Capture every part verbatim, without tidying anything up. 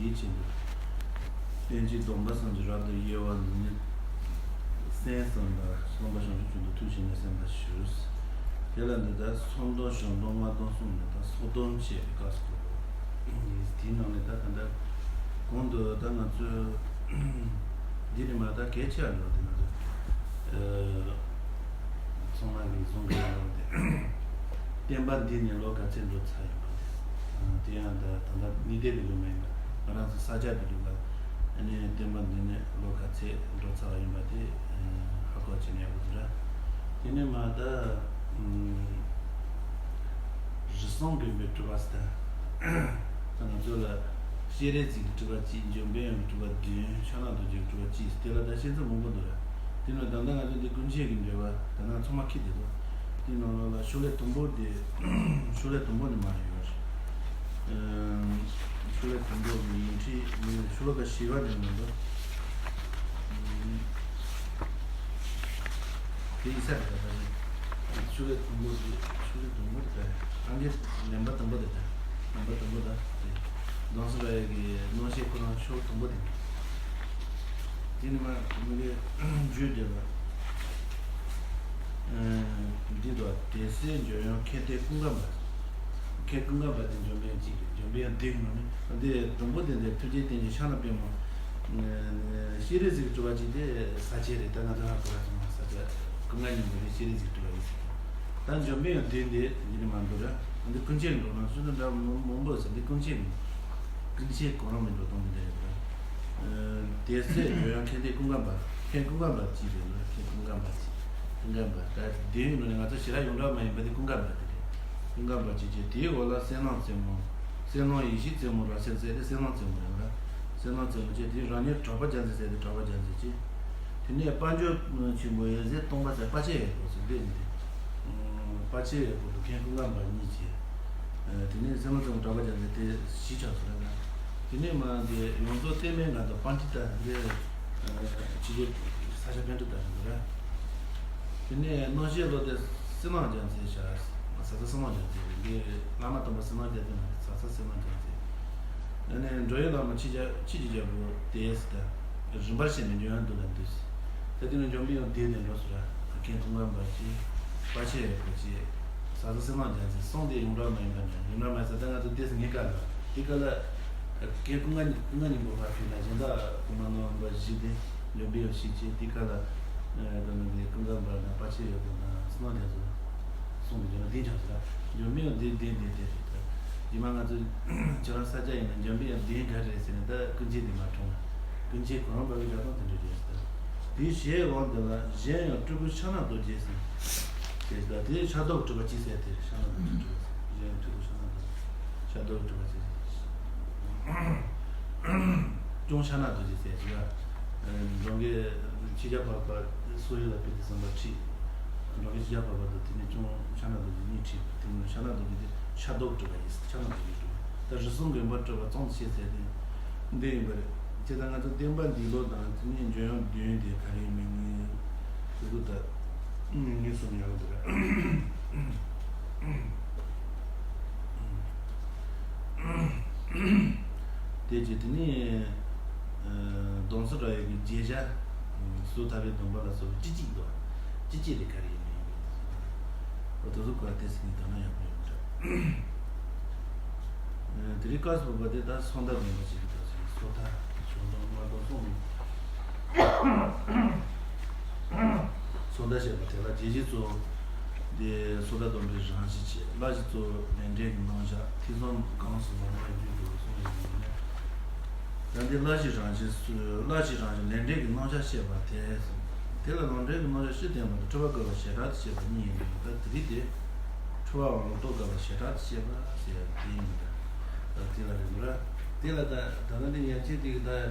ཡིད་ཆེས་འདུག་པཎ་ཆེན་སྡོམ་པ་གསུམ་གྱི་རབ་ཏུ་དབྱེ་བ་འདི་ནི་གསན་གསན་པ་སྟོན་པ་བྱང་ཆུབ་མཆོག་ཏུ་ཐུགས་བསྐྱེད་ནས་གསན་པར་ཞུ། དེ་ལ་འདི་ལྟར་ཚོགས་འདོན་བྱང་སྡོམ་སྔགས་སྡོམ་གསུམ་ནི་ད་ཚོགས་སྡོམ་བཅས་པའི་སྐབས་སུ་གོ་དགོས། དེའི་ནང་ནས་ད་ད་ལྟ་གོང་དུ་ད་ང་ཚོས་འདི་ནི་མ་ད་གལ་ཆེ་བ་འདུག་དེ་ང་ཚོས་ཚང་མ་གིས་བཟུང་དགོས་ཡ་ལ་དེ། བསྟན་པ་འདི་ནི་ལོ་ག་ཚོད་འགྲོ་ཚར་ཡོད་པ་དེ། ཨ། དེ་ཡང་ད་ད་ལྟ་ཉི་ཟླའི་གི་ལོ་མ་ཡིན་པ། ང་རང་ཚོ་ས་སྐྱ་གི་ལུགས་ལ་ཨ་ནི་བསྟན་པ་འདི་ནི་ལོ་ག་ཚོད་འགྲོ་ཚར་བ་ཡིན་པ་དེ་ཧ་གོ་བྱེད་ནས་ཡག་པོ་འདུག་ར། དེ་ནས་མ་ད་ཨུམ། རི་སྲང་དགོན་པའི་སྤྲུལ་པ་ཟེར་ད། ད་ང་ཚོ་ལ་སྤྱན་རས་གཟིགས་ཀྱི་སྤྲུལ་པ་གཅིག་འཇམ་དཔལ་དབྱངས་ཀྱི་སྤྲུལ་པ་བདུན། ཕྱག་ན་རྡོ་རྗེ་གི་སྤྲུལ་པ་གཅིག་དེ་ལ་ད་བཤད་ཚུལ་མང་པོ་འདུག་ར། དེ་ནས་ད་ལྟ་ང་ཚོ་འདི་ཀུན་མཁྱེན་གྱི་འགྲེལ་པ་ད་ནང་ཚང་མ་ཁྱེར་བསྡད་འདུག་དེ་ནང་ལོགས་ལ་ཤོ་ལོ་ཀ་དང་པོ་དེ། ཤོ་ལོ་ཀ་དང་པོ་ནས་མར་ཡོད་རེད། ཨམ། ཤོ་ལོ་ཀ་དང་པོ་གི་ཡིག་འཕྲིན་ནི་ཤོ་ལོ་ཀ་བཞི་པ་ནས་མར་འདུག་ཨམ། དེ་ཡིག་ཚད་རེད་ད་ནི། ཤོ་ལོ་ཀ་དང་པོ་དེ་ཤོ་ལོ་ཀ་དང་པོ་དེ་ད་རེད། ཨང་ཀི་ལེན་པ་དང་པོ་དེ་ད། ལེན་པ་དང་པོ་ད་དེ། གདུང་སྲས་ར་ཡ་གི་རྣམ་བཤད་ཁོ་རང་ཤོ་ལོ་ཀ་དང་པོ་དེ། དེ་ནས་མར་མི་ལའི་རྒྱུད་དེ་ལ། ཨ། འདི་དང་དེ་སྲས་འཇམ་དབྱངས་མཁྱེན་བརྟན་ཀུན་དགའ་བ། མཁན་ཀུན་དགའ་བ་དེ་འཇམ་དཔལ་གཅིག་རེད། འཇམ་དཔལ་བདུན་ནང་ནས་དེ་དང་པོ་དེ་འདི་ཐུགས་རྗེ་བསྟན་འཛིན་ཕྱག་ན་པདྨོ། སྤྱན་རས་གཟིགས་སྤྲུལ་པ་གཅིག་དེ་ས་སྐྱ་རེད། ད་ང་ཚོ་ཧ་གོ་ར་སོང་ང་། ས་སྐྱ་ཀུན་དགའ་སྙིང་པོ་དེ་སྤྱན་རས་གཟིགས་སྤྲུལ་པ་ཡིན་ཟེར། ད་འཇམ་དཔལ་བདུན་དེ་འདི་ནས་མར་འདུག་ར། འདི་ཀུན་མཁྱེན་འགྲོ་ལམ་ཟེར་ན་འདྲ་མང་མང་པོ་ཟེར། འདི་ཀུན་མཁྱེན། ཀུན་མཁྱེན་གོ་རམས་པའི་འགྲོ་སྟངས་འདི་འདྲ་རེད་པ། ཨ། དེ་སྲས་འཇམ་དབྱངས་མཁྱེན་བརྟན་ཀུན་དགའ་བ། མཁན་ཀུན་དགའ་བ་གཅིག་རེད་ལ། མཁན་ཀུན་དགའ་བ་གཅིག་ཀུན་དགའ་བ། ད་དེའི་ནང་ནས་ང་ཚོ་ཞེ་དྲག་ཡོངས་གྲགས་མ་ཡིན་པ་དེ་ཀུན་དགའ་བ་དེ་རེད། ཀུན་དགའ་བ་གཅིག་བྱས། དེའི་འོག་ལ་གསལ་སྣང་རྩེ་མོ། གསལ་སྣང་ཡེ་ཤེས་རྩེ་མོ་རབ་གསལ་ཟེར་ཏེ་གསལ་སྣང་རྩེ་མོ་རེད་ལ། གསལ་སྣང་རྩེ་མོ་བྱས། དེའི་རང་ཉིད་གྲགས་པ་རྒྱལ་མཚན་ཟེར་ཏེ་གྲགས་པ་རྒྱལ་མཚན་བྱས། དེ་ནས་དཔལ་འབྱོར་ཆེན་པོ་འོད་ཟེར་སྟོང་པ་ཟེར། དཔལ་ཆེན་འོད་པོ་ཟེར་འདི་ནི་དེ། དཔལ་ཆེན་འོད་པོ་དང་མཁན་ཀུན་དགའ་བ་གཉིས་བྱས། ཨ། དེ་ནས་གསལ་སྣང་རྩེ་མོ་གྲགས་པ་རྒྱལ་མཚན་དེ་བཞི་ཆགས་སོང་ར་ན། དེ་ནས་མར་འདི་ཡོངས་རྫོགས་བསྟན་པའི་མངའ་བདག་པཎྜི་ཏ་འདི། ཨ། ཕྱི་རྒྱལ་ས་སྐྱ་པཎྜི་ཏ་རེད་འདུག་ར། དེ་ནས་རྣམ་བཤད་བློ་གཏེར་གསལ་སྣང་རྒྱལ་མཚན་ཤར། ཟབ་གསལ་གསལ་སྣང་རྒྱལ་མཚན་རེད། འདི་བླ་མ་དམ་པ་གསལ་སྣང་རྒྱལ་མཚན་མ་རེད། ཟབ་གསལ་གསལ་སྣང་རྒྱལ་མཚན། དེ་ནས་འགྲོ་བའི་བླ་མ་ཕྱི་རྒྱལ་ཕྱི་གི་རྒྱལ་པོ་དེ་ཟེར་ད། རིམ་པར་བཤད་ནས་འཇམ་དབྱངས་འདུལ་ལ་འདུས། ད་དེ་ནས་འཇམ་དཔལ་དབྱངས་བདུན་ནས་འགྲོ་སོང་ར། མཁན་ཀུན་དགའ་བ་གཅིག་དཔལ་ཆེན་འོད་པོ་གཅིག་ཟབ་གསལ་གསལ་སྣང་རྒྱལ་མཚན་གསུམ་དེ་ཡོངས་གྲགས་མ་ཡིན་པ་འདྲ། ཡོངས་གྲགས་མ་ཡིན་ས་ད་ང་ཚོ་ཏོག་ཙམ་ངའི་སྐབས་ལ། དེ་སྐབས་ལ་མཁན་ཀུན་དགའ་ཀུན་དགའ་སྙིང་པོ་ཕར་ཕུད་ན་གཞན་དག་གོང་མ་ནང་པ་བཞི་དེ་འཇམ་དཔལ་དབྱངས་བཞི་བྱས། དེ་སྐབས་ལ་ད་ནི་དེ་ཀུན་དགའ་བ་དང་དཔལ་ཆེན་འོད་པོ་དང་གསལ་སྣང་རྒྱལ་མཚན་གསུམ་དེ་འཇོག་ན་བདུན་ཆགས་སོང་ད། འཇམ་དཔལ་དབྱངས་བདུན་བདུན་བདུན་དེ་རེད་ད། རྗེས་མ་ང་ཚོ་ཁྱེད་རང་ས་སྐྱ་ཡིན་ན་འཇམ་དཔལ་དབྱངས་བདུན་ག་རེ་རེད་ཟེར་ནས་ད་ཀུན་མཁྱེན་དེ་མར་འཁྲུངས་ན། ཀུན་མཁྱེན་གོ་རམས་པ་གི་སྒྲ་གདངས་དེ་འདྲ་རེད་ཟེར། དེའི་ཞལ་འོག་འདི་ལ་གཞན་ཡང་སྤྲུལ་སྐུ་ཕྱག་ན་རྡོ་རྗེ་ཟེར། ཞེས་ད་དེའི་ཕྱག་རྡོར་སྤྲུལ་པ་གཅིག་ཟེར་དེ་ཕྱག་ན་རྡོ་རྗེ་སྤྲུལ་པ་ཟེར། གཞན་ཡང་སྤྲུལ་སྐུ་ཕྱག་ན་རྡོ་རྗེ། ཕྱག་རྡོར་སྤྲུལ་པ་གཅིག་ཟེར། སྐྱོང་ཕྱག་ན་རྡོ་རྗེ་ཟེར་ཞིག་ལ། འགྲོ་མགོན་ཕྱི་རྒྱལ་འཕགས་པ་སོག་ཡུལ་ལ་ཕེབས་ཏེ་བསམ་པ་ཁྲིད། འགྲོ་མགོན་ཕྱི་རྒྱལ་འཕགས་པ་དང་དེ་ནས་སྐྱོང་ཕྱག་ན་རྡོ་རྗེ་གཉིས་ཁྲིད། དེ་ནས་ཕྱག་ན་རྡོ་རྗེ་དེ་ཕྱག་རྡོར་སྤྲུལ་པ་ཡིན། ཕྱག་ན་རྡོ་རྗེ་སྤྲུལ་པ། ད་རི་སྲང་དགོན་པ་སྤྲུལ་པ་ཙམ་ཞེས་ཟེར་ཏེ། འདི་ཡིན་པ་རེད། ཁྱེད་ད་ང་ཚོ་བསྟན་པ་འདུལ་ལོ་དང་དེ་ནས་འཇམ་དབྱངས་བདུན་དེ་ག་རེ་ཡིན་མིན་ངས་དེ་ཚོ་ད་ངས་གསུང་ཡག་འདུག་ར། དེ་རྗེས་དེ་ནས་གདུང་སྲས་ར་ཡ་གི་རྗེས་ཆ། སུ་ཐར་པའི་སྡོམ་པ་ལ་སོགས་པའི་སྤྱི་གཅིག་འདུག་སྤྱི་གཅིག་དེ་ག་རེ་ཡིན་མིན་ངས་དེ་ཚོ་ག་དེ་སྲིད་ནས་དོ་སྣང་ཡག་པོ་ཡོད་འདྲ། དེ་རིང་སྐབས་སུ་བབས་པ་དེ་ད་ཚོགས་མདའ་སྡོམ་པ་ཞིག་གི་ཐོག་ཚོགས་མདའ་བྱུང་དང་མ་གཏོགས་སོང་མིན། ཚོགས་མདའ་བཤད་པ་དེ་ལ་རྒྱལ་སྤྱིའི་གཙོ་བོ་དེ་ཚོགས་མདའ་སྡོམ་པའི་རང་བཞིན་བྱས། སླར་གྱིས་གཙོ་བོ་ལས་འབྲས་ཀྱི་རྣམ་གཞག་ཐེ་ཚོམ་གང་སོང་བ་མ་རྒྱུད་དུ་གསུངས་ཡོད་པ་ཡིན་ན། ད་འདི་སླར་གྱིས་རང་བཞིན་སུ་སླར་གྱིས་རང་བཞིན་ལས་འབྲས་ཀྱི་རྣམ་གཞག་བཤད་པ་དེ། དེ་ལ་ལམ་འབྲས་ཀྱི་རྣམ་གཞག་སྤྱིར་བསྟན་པ་དང་འཁྲུལ་པ་བཀག་པའི་བྱེ་བྲག་ཏུ་བཤད་པ་གཉིས་ཡིན་པས་ད་དེ་རིགས་དེ། འཁྲུལ་པའམ་ལོག་རྟོག་བཀག་པའི་བྱེ་བྲག་ཏུ་བཤད་པ་ཟེར་ཡ་དེ་ཡིན་པ་འདྲ། ད་དེ་ལ་རེད་འདུག་ར། དེ་ལ་ད་ད་ལྟ་འདི་ཡན་ཆད་དེ་ད་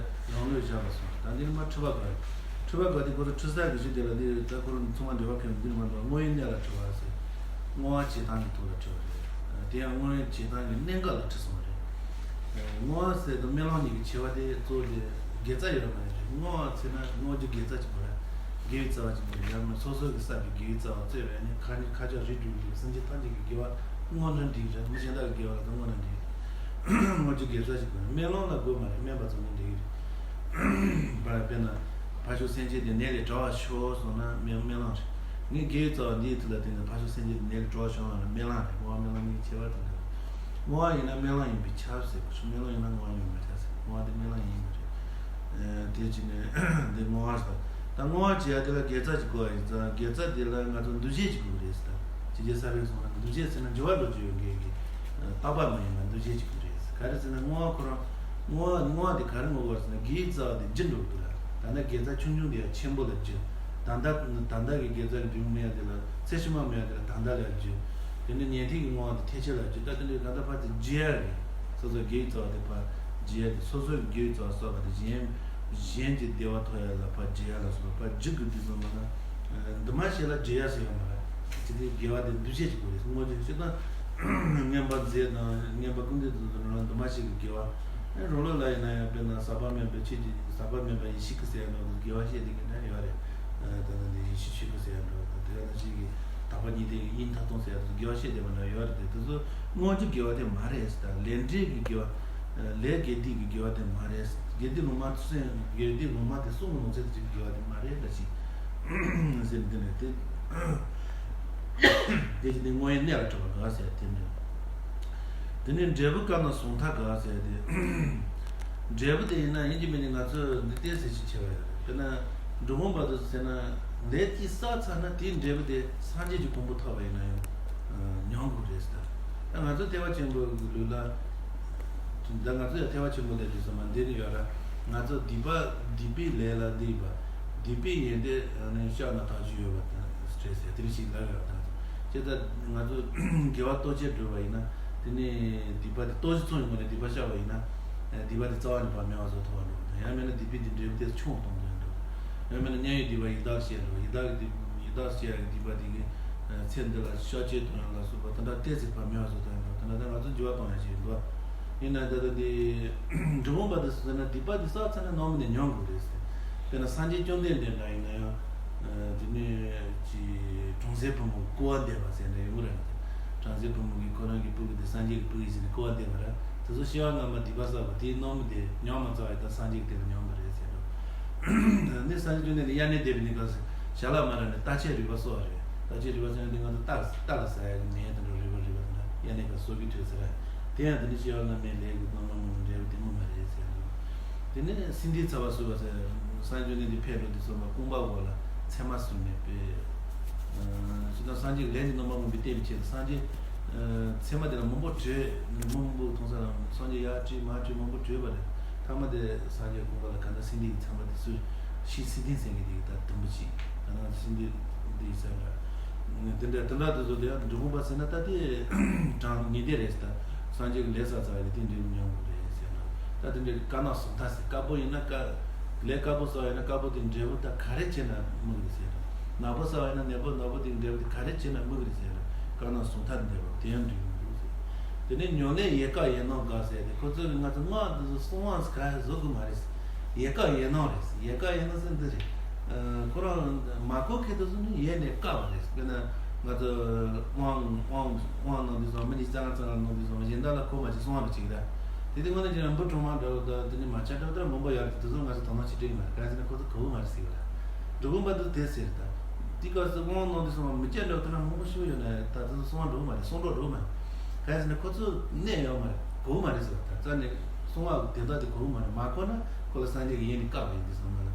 རང་ལུགས་བཞག་པ་སོང་། ད་འདི་ནི་མ་འཁྲུལ་པ་བཀག་འཁྲུལ་པ་བཀག་དེ་ཁོ་རང་འཁྲུལ་ས་གི་གཞི་དེ་ལ་འདི་ད་ཁོ་རང་ཚང་མ་འབྲེལ་བ་ཁེལ་འདི་ནི་མ་འགྲོ་བ་བསྔོ་བའི་གནས་ལ་འཁྲུལ་པ་ཟེར། བསྔོ་བ་བྱེད་སྟངས་ཀྱི་ཐོག་ལ་འཁྲུལ་པ་རེད། དེ་ཡང་བསྔོ་བའི་བྱེད་སྟངས་ཀྱི་གནད་འགག་ལ་འཁྲུལ་སོང་བ་རེད། བསྔོ་བ་ཟེར་དང་སྨོན་ལམ་གཉིས་ཀྱི་ཆེ་བ་དེ་གཙོ་བོ་དེ་དགེ་རྩ་ཡོད་མ་ཡོད་རེད། བསྔོ་བ་ཟེར་ན་བསྔོ་རྒྱུ་དགེ་རྩ་གཅིག་པོ་རེད། དགེ་བའི་རྩ་བ་གཅིག་པོ་རེད། ཡང་ན་སོ་སོ་གི་བསགས་པའི་དགེ་བའི་རྩ་བ་བཙལ་བས་ནི་ཁ་ཁ་ཕྱོགས་རིས་སྒྲུབ་ཀྱི་སེམས་ཅན་ཐམས་ཅད་ཀྱི་དགེ་བ་བསྔོ་ན་འགྲིག་རེད། མི་གཞན་དག་གི་དགེ་བ་ལ་ད་བསྔོ་ན་འགྲིག་སྔོན་འཇུག་དགེ་རྩ་ཞིག་དགོས། སྨོན་ལམ་ལ་དགོས་མ་རེད། སྨན་པ་ཚོ་ནི་འགྲིག་གི་རེད། དཔེར་ན་ཕར་ཕྱོགས་སེམས་ཅན་དེ་ནད་ལས་དྲག་པར་ཤོག་གསུངས་ན་སྨོན་སྨོན་ལམ་རེད། ངས་དགེ་བའི་རྩ་བ་འདིའི་མཐུ་ལ་བརྟེན་ནས་ཕར་ཕྱོགས་སེམས་ཅན་དེ་ནད་ལས་དྲག་པར་ཤོག་ལབ་ན་སྨོན་ལམ་རེད། བསྔོ་བ་སྨོན་ལམ་གཉིས་ཁྱད་པར་དེ་འདྲ་རེད། བསྔོ་བ་ཡིན་ན་སྨོན་ལམ་ཡིན་པས་ཁྱབ་ཟེར། སྨོན་ལམ་ཡིན་ན་བསྔོ་བ་ཡིན་པས་ཁྱབ་ཟེར། བསྔོ་བ་དེ་སྨོན་ལམ་ཡིན་པ་རེད། དེ་བྱས་ནས་འདི་བསྔོ་བ་ཟེར། ད་བསྔོ་བ་བྱེད་ཡ་དེ་ལ་དགེ་རྩ་ཅིག་དགོས་པ་ཡིན་ཙང་དགེ་རྩ་དེ་ལ་ང་ཚོ་འདུ་བྱེད་ཅིག་དགོས་རེད་ཟེར། ད་ཅི་བྱེད་ས་རེད་སོང་ན་འདུ་བྱེད་ཟེར་ན་འགྱུར་བ་འགྲོ་རྒྱུ་ཡོད་མཁན་གྱི་རྟག་པ་མ་ཡིན་པ་འདུ་བྱེད་ཅིག་དགོས་རེད་ཟེར། ག་རེ་ཟེར་ན་བསྔོ་བ་ཁོ་རང་བསྔོ་བ་བསྔོ་བ་དེ་ག་རེ་བསྔོ་དགོས་ཟེར་ན་དགེ་བའི་རྩ་བ་དེ་བསྒྱུར་འགྲོ་དགོས་ར། ད་ལྟ་དགེ་རྩ་ཆུང་ཆུང་དེ་ཡང་ཆེན་པོ་ལ་བསྒྱུར། ད་ལྟ་ད་ལྟ་གི་དགེ་རྩ་གི་འབྲས་བུ་སྨིན་ཡ་དེ་ལ་ཚེ་ཕྱི་མ་སྨིན་ཡ་དེ་ལ་ད་ལྟ་ལ་བསྒྱུར། དེ་ནས་ཉན་ཐོས་ཀྱི་བསྔོ་བ་དེ་ཐེག་ཆེན་ལ་བསྒྱུར། ད་དེ་འདྲའི་ད་ལྟ་ཕར་དེ་བསྒྱུར་ཡ་རེད། སོ་སོའི་དགེ་བའི་རྩ་བ་དེ་ཕར་བརྗེ་ཡ་དེ། སོ་སོའི་དགེ་བའི་རྩ་བ་བསགས་པ་དེ་གཞན་གཞན་གྱི་བདེ་བ་ཐོབ་ཡ་ལ་ཕར་བརྗེ་ཡ་ལ་སོགས་པ་ཕར་འཇུག་གི་དུས་སུ་མ་ན། འདུས་མ་བྱས་ལ་བརྗེ་ཡ་ཟེར་ཡོད་མ་རེད། དེ་དེ་དགེ་བ་དེ་འདུས་བྱས་ཀྱི་སྒོ་རེད། བསྔོ་རྒྱུ་ཞིག་དང་། རྔན་པ་རྫས་དང་རྔན་པ་ཀུན་འདུས་དང་དུ་ལ་འདུས་མ་བྱས་ཀྱི་དགེ་བ། རོ་ལངས་ལ་ཡིན་ན་ཡང་དཔེར་ན་ཟག་པ་མེད་པའི་ཆོས་ཀྱི་ཟག་པ་མེད་པ་ཡེ་ཤེས་ཀྱི་ཟེར་ཡ་འདྲ་བོ་དགེ་བ་བཤད་དེ་གི་འདྲ་ཡོད་རེད། ད་ལྟ་འདི་ཡེ་ཤེས་ཆོས་སྐུ་ཟེར་ཡ་འདྲ་བོ་དང་དེ་ག་ནང་བཞིན་གྱི་དག་པ་གཉིས་ལྡན་གྱི་དབྱིངས་མཐའ་སྟོང་ཟེར་ཡ་དེ་ཚོ་དགེ་བ་བཤད་བསྡད་པ་འདྲ་ཡོད་རེད། དེ་ཚོ་བསྔོ་རྒྱུ་དགེ་བ་དེ་མ་རེད་ཟེར། ད་ལས་འབྲས་ཀྱི་དགེ་བ། ལས་དགེ་སྡིག་གི་དགེ་བ་དེ་མ་རེད། དགེ་སྡིག་ལུང་མ་སེམས་དགེ་སྡིག་ལུང་མ་དེ་གསུང་གི་ལུང་ཚན་དེ་ཚོའི་དགེ་བ་དེ་མ་རེད་འདྲ་ཞིག་ཟེར་ནས་དེ་ནས་དེ། དེ་བཞིན་དུ་བསྔོ་བའི་གནས་ལ་གྲགས་པ་དགའ་ཟེར་དེ་འདྲ། དེ་ནས་འབྲས་བུ་དཀར་ནག་ཟུང་ཐལ་དགའ་ཟེར་དེ། འབྲས་བུ་དེ་ཡིན་ན་ཡིན་གཅིག་མིན་གཅིག་ང་ཚོས་འདི་ལྟའི་ཟེར་ཞིག་བྱས་པ་ཡོད་རེད། དཔེར་ན་འབྲི་གུང་བར་དུ་ཟེར་ན་ལས་ཀྱིས་བསགས་ཚར་ན་དེའི་འབྲས་བུ་དེ་སངས་རྒྱས་ཀྱི་གོ་འཕང་ཐོབ་པ་ཡིན་ན་ཡང་མྱོང་དགོས་རེད་ཟེར། ད་ང་ཚོ་ཐེག་པ་ཆེན་པོའི་ལུགས་ལ། ད་ང་ཚོ་ཡང་ཐེག་པ་ཆེན་པོ་ལས་དེ་ཚང་མ་འདི་ནི་ཡོད་ར། ང་ཚོ་སྡིག་པ་སྡིག་པའི་ལས་ལ་སྡིག་པ། སྡིག་པའི་ཡོན་ཏན་ནི་བཤགས་ན་དག་རྒྱུ་ཡོད་པ་དང་སྤྲད་ཟེར་དེ་རིགས་ཤིག་ལབ་ཡོད་ད། ཅེས་ད་ང་ཚོ་དགེ་བ་ལྟོ་ཆས་བསྒྲུབས་པ་ཡིན་ན་དེ་ནི་སྡིག་པ་དེ་ལྟོ་ཆས་ཚོང་ཡོང་བ་ནས་སྡིག་པ་བཤགས་པ་ཡིན་ན་སྡིག་པ་དེ་རྩ་བ་ནས་ཕར་མེད་པ་བཟོ་ཐུབ་པ་འགྲོ་བ་དང་ཡང་མིན་ན་སྡིག་པའི་དེ་འབྲས་བུ་དེ་ཆུང་གཏོང་དགོས་འགྲོ། ཡང་མིན་ན་མཉན་ཡོད་སྡིག་པ་ཡི་དྭགས་བཤད་འགྲོ། ཡི་དྭགས་ཀྱི་སྡིག་ཡི་དྭགས་བཤད་ཡ་གི་སྡིག་པ་དེ་གི་ཚེ་འདི་ལ་ཤ་གཅོད་གཏོང་ཡ་ལ་སོགས་པ་དེ་འདྲ་ཏོག་ཙམ་ཕར་མེད་པ་བཟོ་ཐུབ་ཡ་འགྲོ། དེ་འདྲ་ད་ང་ཚོ་འགྱུར་བ་གཏོང་ཡ་ཞིག་འདུག་ཨ། ཡིན་ན་ད་ལྟ་འདི་འབྲི་གུང་བར་དུ་ཟེར་ན་སྡིག་པ་འདི་བསགས་ཚར་ན་ནང་མི་ནས་མྱོང་དགོས་རེད་ཟེར། དཔེར་ན་སངས་རྒྱས་བཅོམ་ལྡན་འདས་འདྲ་ཡིན་ན་ཡང་། དེ་ནས་ཀྱི་བྲམ་ཟེ་བུ་མོ་སྐུར་བ་འདེབས་པ་ཟེར་འདྲ་ཡོང་གི་རེད། བྲམ་ཟེ་བུ་མོ་གིས་ཁོ་རང་གི་སྤུ་གུ་དེ་སངས་རྒྱས་ཀྱི་སྤུ་གུ་ཡིན་ཟེར་ནས་སྐུར་བ་འདེབས་པ་རེད། དེ་ཚོ་སྐྱེ་བ་སྔ་མ་སྡིག་པ་བསགས་པ་དེའི་རྣམ་སྨིན་དེ་མྱོང་མ་ཚར་བ་ཡིན་ད་སངས་རྒྱས་ཀྱི་དེ་ལ་མྱོང་གི་རེད་ཟེར་འདུག་ནི་སངས་རྒྱས་བཅོམ་ལྡན་འདས་དབྱར་གནས་བསྡད་པའི་གནས་སྐབས་སུ་ཞལ་ལག་མ་རག་ནས་རྟ་ཆས་རིག་པ་གསོ་བ་རེད། རྟ་ཆས་རིག་པ་གསོ་ཡ་དེ་ང་ཚོ་རྟ་རྟ་ལ་ཟ་ཡ་གི་ནས་དེ་འདྲ་རིག་པ་རིག་པ་དེ་འདྲ་དབྱར་གནས་སྐབས་གསོ་གི་ཐོས་ཟེར་ར། དེ་ཡང་དེ་ནི་སྐྱེ་བ་སྔ་མའི་ལས་ཀྱི་རྣམ་སྨིན་ངོ་མ་འབྲས་བུ་དེ་སྨིན་པ་རེད་ཟེར་འདུག་དེ་ནས་སྲིད་མཐའི་ཚ་བ་གསོ་བ་ཟེར། སངས་རྒྱས་བཅོམ་ལྡན་འདས་ཕེབས་འགྲོ་དུས་ཙམ་པ་རྐང་པ་འོག་ལ་མཚན་མ་ཟུག་ནས་པས། ཅི་ལྟར་སངས་རྒྱས་ལས་ཀྱི་རྣམ་པ་མངོན་པར་བསྟན་པའི་ཆེད་དུ་སངས་རྒྱས། མཚན་མ་དེ་ལ་མང་པོ་བྲིས་ནས་མི་མང་པོ་མཐོང་ས་ལ་སངས་རྒྱས་ཡར་བྲིས་མར་བྲིས་མང་པོ་བྲིས་པ་རེད། ཐ་མ་དེ་སངས་རྒྱས་རྐང་པ་ལ་ག་འདྲ་སྲིད་མཐའི་མཚན་མ་དེ་སུ་ཤེས་སྲིད་མཐའི་སེང་གེ་དེ་ད་དུམ་བུ་གཅིག་ད་ནང་སྲིད་མཐའི་འདི་ཡི་སེང་གེ་ར། དེ་འདྲ་དེ་འདྲ་དུ་བཟོ་དེ་ཡང་འབྲི་གུང་པ་ཟེར་ན་ད་དེ་གྲངས་ངེས་བདེན་རེད་ཟེར། ད་སངས་རྒྱས་ཀྱི་ལས་བསགས་ཚར་བ་ཡིན་དེ་འདྲའི་མྱོང་དགོས་རེད་ཟེར་ན། ད་དེ་འདྲའི་དཀར་ནག་ཟུང་ཐལ་ཟེར་དཀར་པོ་ཡིན་ན་དཀར། ལས་དཀར་པོ་བསགས་ཡིན་ན་དཀར་པོ་དེ་འབྲས་བུ་ད་ག་རེ་བྱས་ན་སྨིན་གི་རེད་ཟེར་ན། ནག་པོ་བསགས་ཡིན་ན་ནག་པོ་ནག་པོ་དེ་འབྲས་བུ་དེ་ག་རེ་བྱས་ན་སྨིན་གི་རེད་ཟེར་ན། དཀར་ནག་ཟུང་ཐལ་འདེབས་པ་དེ་ཡང་འགྲིག་མི་འདུག་ཟེར། དེ་ནས་ཉོན་ལས་ཡལ་ག་ཡལ་སྣང་དགའ་ཟེར་ཏེ་ཁོ་ཚོས་ང་ཚོ་སྔགས་འདི་ཚོ་གསང་བ་ག་བཟོ་གི་མ་རེད། ཡལ་ག་ཡལ་སྣང་རེད། ཡལ་ག་ཡལ་སྣང་ཟེར་འདི་རེད། ཁོ་རང་མ་གོ་མཁན་དེ་ཚོ་ནི་ཡལ་ནས་བཀག་པ་རེད། དཔེར་ན་ང་ཚོ་དབང་དབང་དབང་གནང་དུས་སོང་མི་གཉིས་རྩ་ལྔ་རྩ་ལྔ་གནང་དུས་སོང་གཞན་དག་ལ་གོ་མ་བྱེད་གསང་བ་རུ་བྱེད་ཀྱི་ར། དེ་དུས་དངོས་གནས་བྱས་ན་འབུ་གྲོག་མ་འདྲ་བོ་དང་དེ་ནི་མ་ཆ་འདྲ་བོ་དེ་མང་པོ་ཡོད་རེད། དེ་ཚོ་ང་ཚོ་དོ་སྣང་བྱེད་ཀྱི་མ་རེད། གང་ཡིན་ཟེར་ན་ཁོ་ཚོ་གོ་གི་མ་རེད་ཟེར་གྱི་ར། འབྲི་གུང་པ་འདི་དེ་ཟེར་ད། དེ་སྐབས་སུ་དབང་གནང་དུས་སོང་མི་སྐྱ་འདྲ་བོ་དེ་འདྲ་མང་པོ་ཞིག་ཡོད་ན་ད་དེ་ཚོ་གསང་བ་འགྲོ་གི་མ་རེད། གསང་སྒྲོག་འགྲོ་གི་མ་རེད། གང་ཡིན་ཟེར་ན་ཁོ་ཚོ་གནས་ཡོད་མ་རེད། གོ་གི་མ་རེད་ཟེར་བ་ད་རྩ་ནས་གསང་བ་གི་དོན་དག་དེ་གོ་གི་མ་རེད། མ་གོ་ན་ཁོ་ལ་སངས་རྒྱས་ཀྱིས་ཡེ་ནས་བཀག་པ་ཡིན་དུས་སོང་མ་རེད།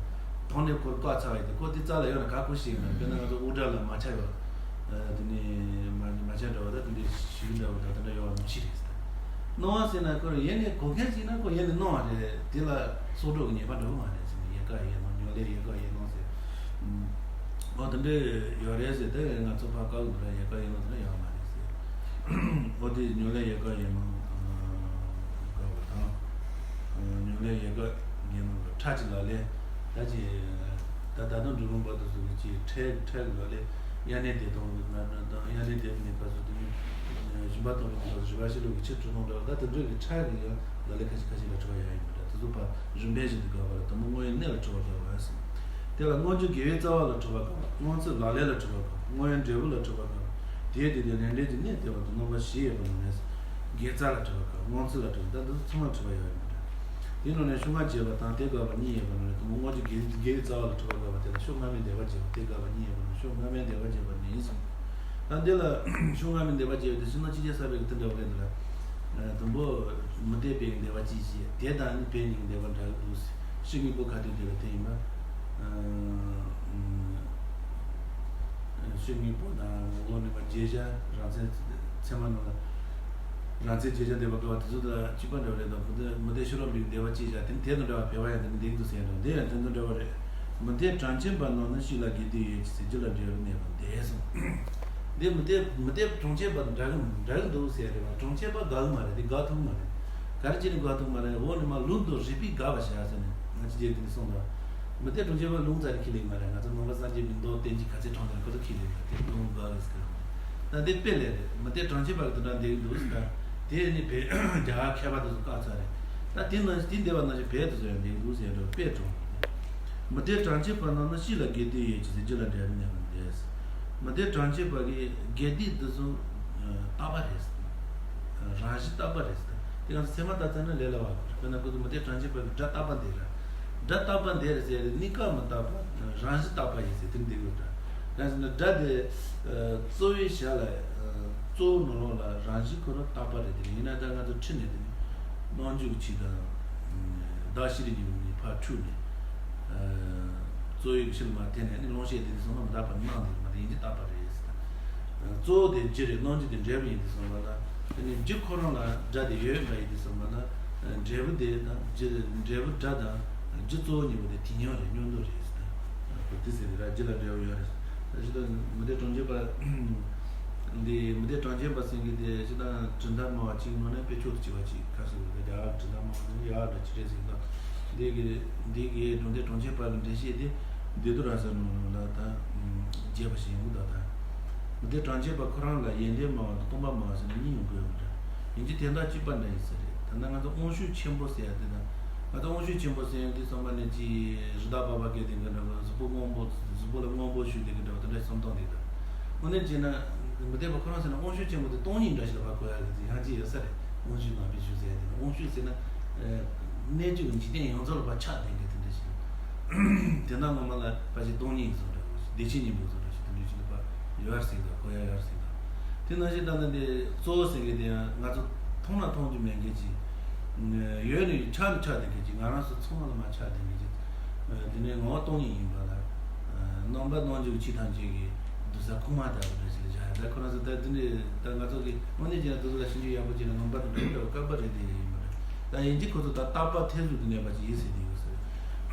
དོན་ནས་ཁོ་ལ་བཀག་ཚར་བ་ཡིན་དུས་ཁོ་དེ་རྩ་ལ་ཡོད་ན་ག་གོ་ཤེས་ཡོད་ན་དཔེར་ན་ང་ཚོ་དབུ་སྐྲ་ལ་མ་ཆ་ཡོད། དེ་ནས་མ་མ་ཆ་འདྲ་བ་ད་དེ་འདྲའི་ཞུ་འདྲ་བ་ད་དེ་འདྲ་ཡོད་པ་ནང་བཞིན་རེད་ཟེར། སྣང་བ་ཟེར་ན་ཁོ་རང་ཡེ་ནས་གོ་མཁན་ཞིག་ན་ཁོ་ཡེ་ནས་སྣང་བ་རེད། དེ་ལ་གསང་སྒྲོག་གི་ཉེས་པ་འགྲོ་གི་མ་རེད་ཟེར་ནས་ཡལ་ག་ཡལ་སྣང་ཉོན་ལས་ཡལ་ག་ཡལ་སྣང་ཟེར། ཨོ་དེ་འདྲ་ཡོད་རེད་ཟེར་དེ་ང་ཚོ་ཕར་བཀག་གི་འདུག་ར། ཡལ་ག་ཡལ་སྣང་དེ་འདྲ་ཡོད་མ་རེད་ཟེར། ཨོ་དེ་ཉོན་ལས་ཡལ་ག་ཡལ་སྣང་བཀག་པ་དང་། ཉོན་ལས་ཡལ་ག་ཡལ་སྣང་ལ་ཁྲག་གི་ལག་ལེན་ད་ཅི། ད་ད་དུང་འབྲི་གུང་པ་དེ་ཚོ་གི་ཅིག་ཁྲག་ཁྲག་གི་ལག་ལེན། དབྱར་གནས་བདེ་སྟོང་གི་ན་ན་དང་དབྱར་གནས་བདེ་སྟོང་གི་སྐབས་སུ་དེ་ནི་སྦྱིན་པ་གཏོང་བའི་སྐབས་སུ་རི་བ་ཤི་ལོ་གི་ཆུ་གྲུ་སྣང་འདྲ་བ་ད་དེ་འདྲ་གི་ཁྲག་གི་ཡང་ལག་ལེན་ཁ་ཤས་ཁ་ཤས་ལ་འཁྲུལ་བ་ཡང་ཡིན་པ་འདྲ། དེ་ཚོ་ཕར་རིམ་པས་བཞིན་དུ་དགག་པ་ལ་དང་པོ་བསྔོ་བའི་གནས་ལ་འཁྲུལ་བ་དགག་པ་ཟེར། དེ་ལ་བསྔོ་རྒྱུ་དགེ་བའི་རྩ་བ་ལ་འཁྲུལ་བ་དགག་པ། བསྔོ་ཚུལ་ལག་ལེན་ལ་འཁྲུལ་བ་དགག་པ། བསྔོ་བའི་འབྲས་བུ་ལ་འཁྲུལ་བ་དགག་པ། དེའི་དེ་དེ་ལས་འབྲས་ཀྱི་གནས་བསྟན་པ་དང་རྣམ་པ་བཞི་ཡོད་པ་ནང་ནས། དགེ་རྩ་ལ་འཁྲིད་པ་དང་སྔོ་ཚལ་ལ་འཁྲིད་པ། ད་འདི་ཚོ་ཚང་མ་འཁྲིད་པ་ཡོད་རེད་མ་གཏོགས། དེའི་ནང་ནས་ཤོག་ལྔ་བརྗེས་པ་དང་དེ་དགག་པ་གཉིས་ཡོད་པ་ནང་ནས། དང་པོ་སྔོ་རྒྱུ་དགེ་དགེ་བའི་རྩ་བ་ལ་འཁྲིད་པ་དགག་པ་དེ་ལ་ཤོག་སྔ་མའི་འདོད་པ་བརྗེས་པ། དེ་དགག་པ་གཉིས་ཡོད་པ་ནང་ཤོག་སྔ་མའི་འདོད་པ་བརྗེས་པ་ནི་ཡིན་གསུངས། ད་འདི་ལ་ཤོག་སྔ་མའི་འདོད་པ་བརྗེས་པ་དེ་ཕྱི་ནང་ཕྱི་རྒྱལ་གསར་པའི་གི་དེ་འདྲ་བ་རེད་འདུག་ལ། དང་པོ་མུ་སྟེགས་པའི་འདོད་པ་གཅིག་བྱས། དེ་དང་ནི་བོད་གཉིས་ཀྱི་འདོད་པ་འདྲ་གི་འདུག་ཟེར། ཕྱི་དངོས་པོ་ཁ་ཐུག་དེ་ལ་དེ་ཡིན་པ། ཕྱི་དངོས་པོ་དང་འོག་ནས་མ་བརྗེད་བྱ་རང་མཚན་ཚད་མ་རྣམས་ལ། རང་མཚན་བརྗེད་བྱ་འདོད་པ་དགག་པ་དེ་ཚོ་དང་གཅིག་པ་འདྲ་བ་རེད་དང་། ཁོ་ཚོ་མུ་སྟེགས་ཕྱི་རོལ་པའི་འདོད་པ་གཅིག་བྱས། དེ་ནི་དེ་དང་འདྲ་བ་བོད་པ་ཡང་དེ་ནི་འདེགས་འདུག་ཟེར་ཡང་འདྲ། འདི་ཡང་དེ་དང་འདྲ་བ་རེད། མུ་སྟེགས་གྲངས་ཅན་པ་རྣམས་ནི་གཤིས་ལ་དགོས་འདོད་ཡོད་ཀྱི་ཚེ། རྒྱུ་ལ་འབྲས་བུ་གནས་པ་འདས་གསུངས། འདི་མུ་སྟེགས་མུ་སྟེགས་གྲངས་ཅན་པ་དང་འདྲ་གི་འདྲ་གི་འདུག་ཟེར་རེད་བ། གྲངས་ཅན་པ་དགག་གི་མ་རེད། འདི་དགག་ཐུབ་གི་མ་རེད། ག་རེ་བྱས་ནས་དགག་ཐུབ་གི་མ་རེད། འོག་ནས་མ་ལུགས་དང་རིགས་པས་དགག་པར་བྱ་ཟེར་ནས་ང་ཚོ་རྗེས་དེ་ནས་གསུངས་དང་། མུ་སྟེགས་གྲངས་ཅན་པ་ལུང་ཙམ་ཁས་ལེན་མ་རེད། ང་ཚོ་ནང་པ་སངས་རྒྱས་པའི་མདོ་བསྟན་བཅོས་ག་ཚད་དྲངས་ཏེ་ཁོ་ཚོ་ཁས་ལེན་པ་དེ་ལུང་དགག་རེད་ཟེར་གི་རེད། ད་འདི་དཔེ་ལས་རེད། མུ་སྟེགས་གྲངས་ཅན་པ་གི་དོན་དག་འདི་འདུག་ཟེར། དེ་ནི་བོད་རྒྱ་གར་མཁས་པ་དེ་ཚོ་བཀག་ཚར་རེད། ད་དེ་ནང་དེ་འདི་བ་ནང་བཞིན་བོད་དེ་ཚོ་ཡང་འདི་འདུག་ཟེར་འགྲོ་དཔེ་དྲངས། མུ་སྟེགས་གྲངས་ཅན་པ་རྣམས་ནི་གཤིས་ལ་དགོས་འདོད་ཡོད་ཀྱི་ཚེ། རྒྱུ་ལ་འབྲས་བུ་གནས་པ་འདས། མུ་སྟེགས་གྲངས་ཅན་པ་གི་དགོས་འདོད་འདི་ཚོ་རྟག་པ་རེད། རང་བཞིན་རྟག་པ་རེད། དེ་ང་ཚོ་ཚད་མ་ལྟ་ཚར་ན་ལས་སླ་བ་དཔེར་ན་ཁོ་ཚོ་མུ་སྟེགས་གྲངས་ཅན་པ་གི་སྒྲ་རྟག་པ་འདི་རེད། སྒྲ་རྟག་པ་འདི་རེད་ཟེར་ནི་གནས་སྐབས་མི་རྟག་པ། རང་བཞིན་རྟག་པ་ཡིན་ཟེར་དེ་འདི་ཡོད་འདྲ། ཡང་ཟེར་ན་སྒྲ་དེ་གཙོ་བོའི་ཞར་ལ་གཙོ་བོ་ནང་ལོགས་ལ་རང་བཞིན་ཁོ་རང་རྟག་པ་རེད། དེ་ཡིན་ན་ད་ང་ཚོ་ཁྲིད་ནས་དེ་ནི་རྣམ་འཇུག་གི་ཆོས་དང་། བདག་ཤེས་རིག་གཉིས་ནི་ཕར་འཁྲུལ་ནས། གཙོ་བོའི་ཕྱིར་མ་འཐད་ནས་ནི་ལོངས་སྤྱོད་དེ་ནི་ཚང་མ་མི་རྟག་པར་སྣང་དེ་མ་རེད། ཡིན་གྱི་རྟག་པ་རེད་ཟེར། གཙོ་བོ་དེ་རྒྱུ་རེད། རྣམ་འཇུག་དེ་འབྲས་བུ་ཡིན་དུས་ཙམ་པ་ལ། དེ་ནི་རྒྱུ་ཁོ་རང་ལ་སྒྲ་དེ་ཡོད་པ་ཡིན་དུས་ཙམ་པ་ལ། འབྲས་བུ་དེ་དང་རྒྱུ་འབྲས་བུ་སྒྲ་དང་རྒྱུ་གཙོ་བོ་གཉིས་པོ་དེ་དེ་མཉམ་རེད། མཉམ་དུ་རེད་ཟེར། དེ་ཟེར་གི་ར། རྒྱུ་ལ་འབྲས་བུ་ཡོད་རེད། ད་ཅི་ལྟར་མུ་སྟེགས་གྲངས་ཅན་པ་འདི་མུ་སྟེགས་གྲངས་ཅན་པ་ཟེར་གི་དེ་ཅི་ལྟར་གྲུབ་མཐའ་སྨྲ་བ་གཅིག་ནང་ནས་དཔེ་མཆོག་ཏུ་གྱུར་པ་གཅིག་ག་ཟེར་གི་རེད། རྒྱ་གར་གྲུབ་མཐའ་སྨྲ་བ་ཟེར་ཡག་འདྲ་ཅི་རེད་ཟེར་གི་འདུག་འདི་གི་འདི་གི་གྲངས་ཅན་གྲངས་ཅན་པ་གི་འགྲེལ་བཤད་དེ། བདུད་རྩི་ར་ས་ནང་ལ་ད་རྒྱས་པ་ཞིག་ཡོང་གི་འདུག་ད་མུ་སྟེགས་གྲངས་ཅན་པ་ཁོ་རང་ལ་ཡོན་ཏན་སྨྲ་བ་དང་སྟོང་པ་སྨྲ་བ་ཟེར་ནས་གཉིས་ཡོང་གི་ཡོད་པ་འདྲ། ཡིན་གྱི་དོན་དག་གཅིག་པ་འདྲ་ཡིན་ས་རེད། ད་ལྟ་ང་ཚོ་དབང་ཕྱུག་ཆེན་པོ་ཟེར་ཡ་དེ་དང་། ང་ཚོ་དབང་ཕྱུག་ཆེན་པོ་ཟེར་ཡ་དེ་ཚང་མ་ནས་ཀྱི་རི་དྭགས་པགས་པ་སྐྱེས་དེ་འདྲ་བ། གཟུགས་པོ་སྔོན་པོ་གཟུགས་པོ་ལ་སྔོན་པོ་ཞུགས་དེ་འདྲ་བ་དེ་འདྲ་བསམ་སྟངས་དེ་དང་། དངོས་གནས་བྱས་ན་མུ་སྟེགས་པ་ཁོ་རང་ཟེར་ན་དབང་ཕྱུག་ཆེན་པོ་དེ་སྟོང་ཉིད་འདྲ་ཞིག་ལ་ཕར་གོ་ཡ་གི་ཡང་ཅི་ཡོད་ས་རེད། དབང་ཕྱུག་ནང་པའི་ཕྱུག་ཟེར་ཡ་དེ་ནི་དབང་ཕྱུག་ཟེར་ན། གནས་བཅུ་གི་འཇིག་རྟེན་ཡོངས་རྫོགས་ལ་ཕར་ཆགས་བསྡད་མཁན་དེ་འདྲ་ཞིག་དེ་ན་ངོ་མ་ལ་ཕལ་ཆེར་སྟོང་ཉིད་བཟོ་འདྲ་བོ་ཞིག་བདེ་ཆེན་སྙིང་པོ་བཟོ་འདྲ་ཞིག་དེ་འདྲ་ཞིག་འདུག་པ་ཡོད་རེད་ཟེར་གི་འདུག་གོ་ཡ་ཡོད་རེད་ཟེར་གི་འདུག་དེ་ནང་བཞིན་ད་ལྟ་འདི་གཙོ་བོ་ཟེར་མཁན་དེ་ཡང་ང་ཚོ་མཐོང་ན་མཐོང་རྒྱུ་མེད་མཁན་ཅིག་ཡོད་ནི་ཆགས་ནི་ཆགས་བསྡད་མཁན་ཅིག་ང་རང་ཚོ་ཚང་མ་ལ་མར་ཆགས་བསྡད་མཁན་ཅིག་དེ་ནས་ངོ་བོ་སྟོང་ཉིད་ཡིན་པ་ལ། རྣམ་པ་རྣམ་འཇུག་ཆོས་ཐམས་ཅད་ཀྱི་བསྡུ་ས་ཁུག་མ་ལྟ་བུ་འདྲ་ཞིག་ལ་བཞག་ཡ། ད་ཁོ་རང་ཚོ་ད་དེ་འདྲའི་ད་ང་ཚོ་གི་དངོས་གནས་བྱས་ན་དེ་ཚོ་ལ་ཞིབ་འཇུག་ཡག་པོ་བྱས་ན་རྣམ་པ་དང་འདྲ་བོ་དཀའ་བ་རེད་དེ་ཡིན་པ་རེད། ད་ཡིན་གྱི་ཁོ་ཚོ་ད་རྟག་པ་ཐེར་ཟུག་ཏུ་གནས་པ་ཅིག་ཡིན་ཟེར་དེ་ཡོད་ཟེར།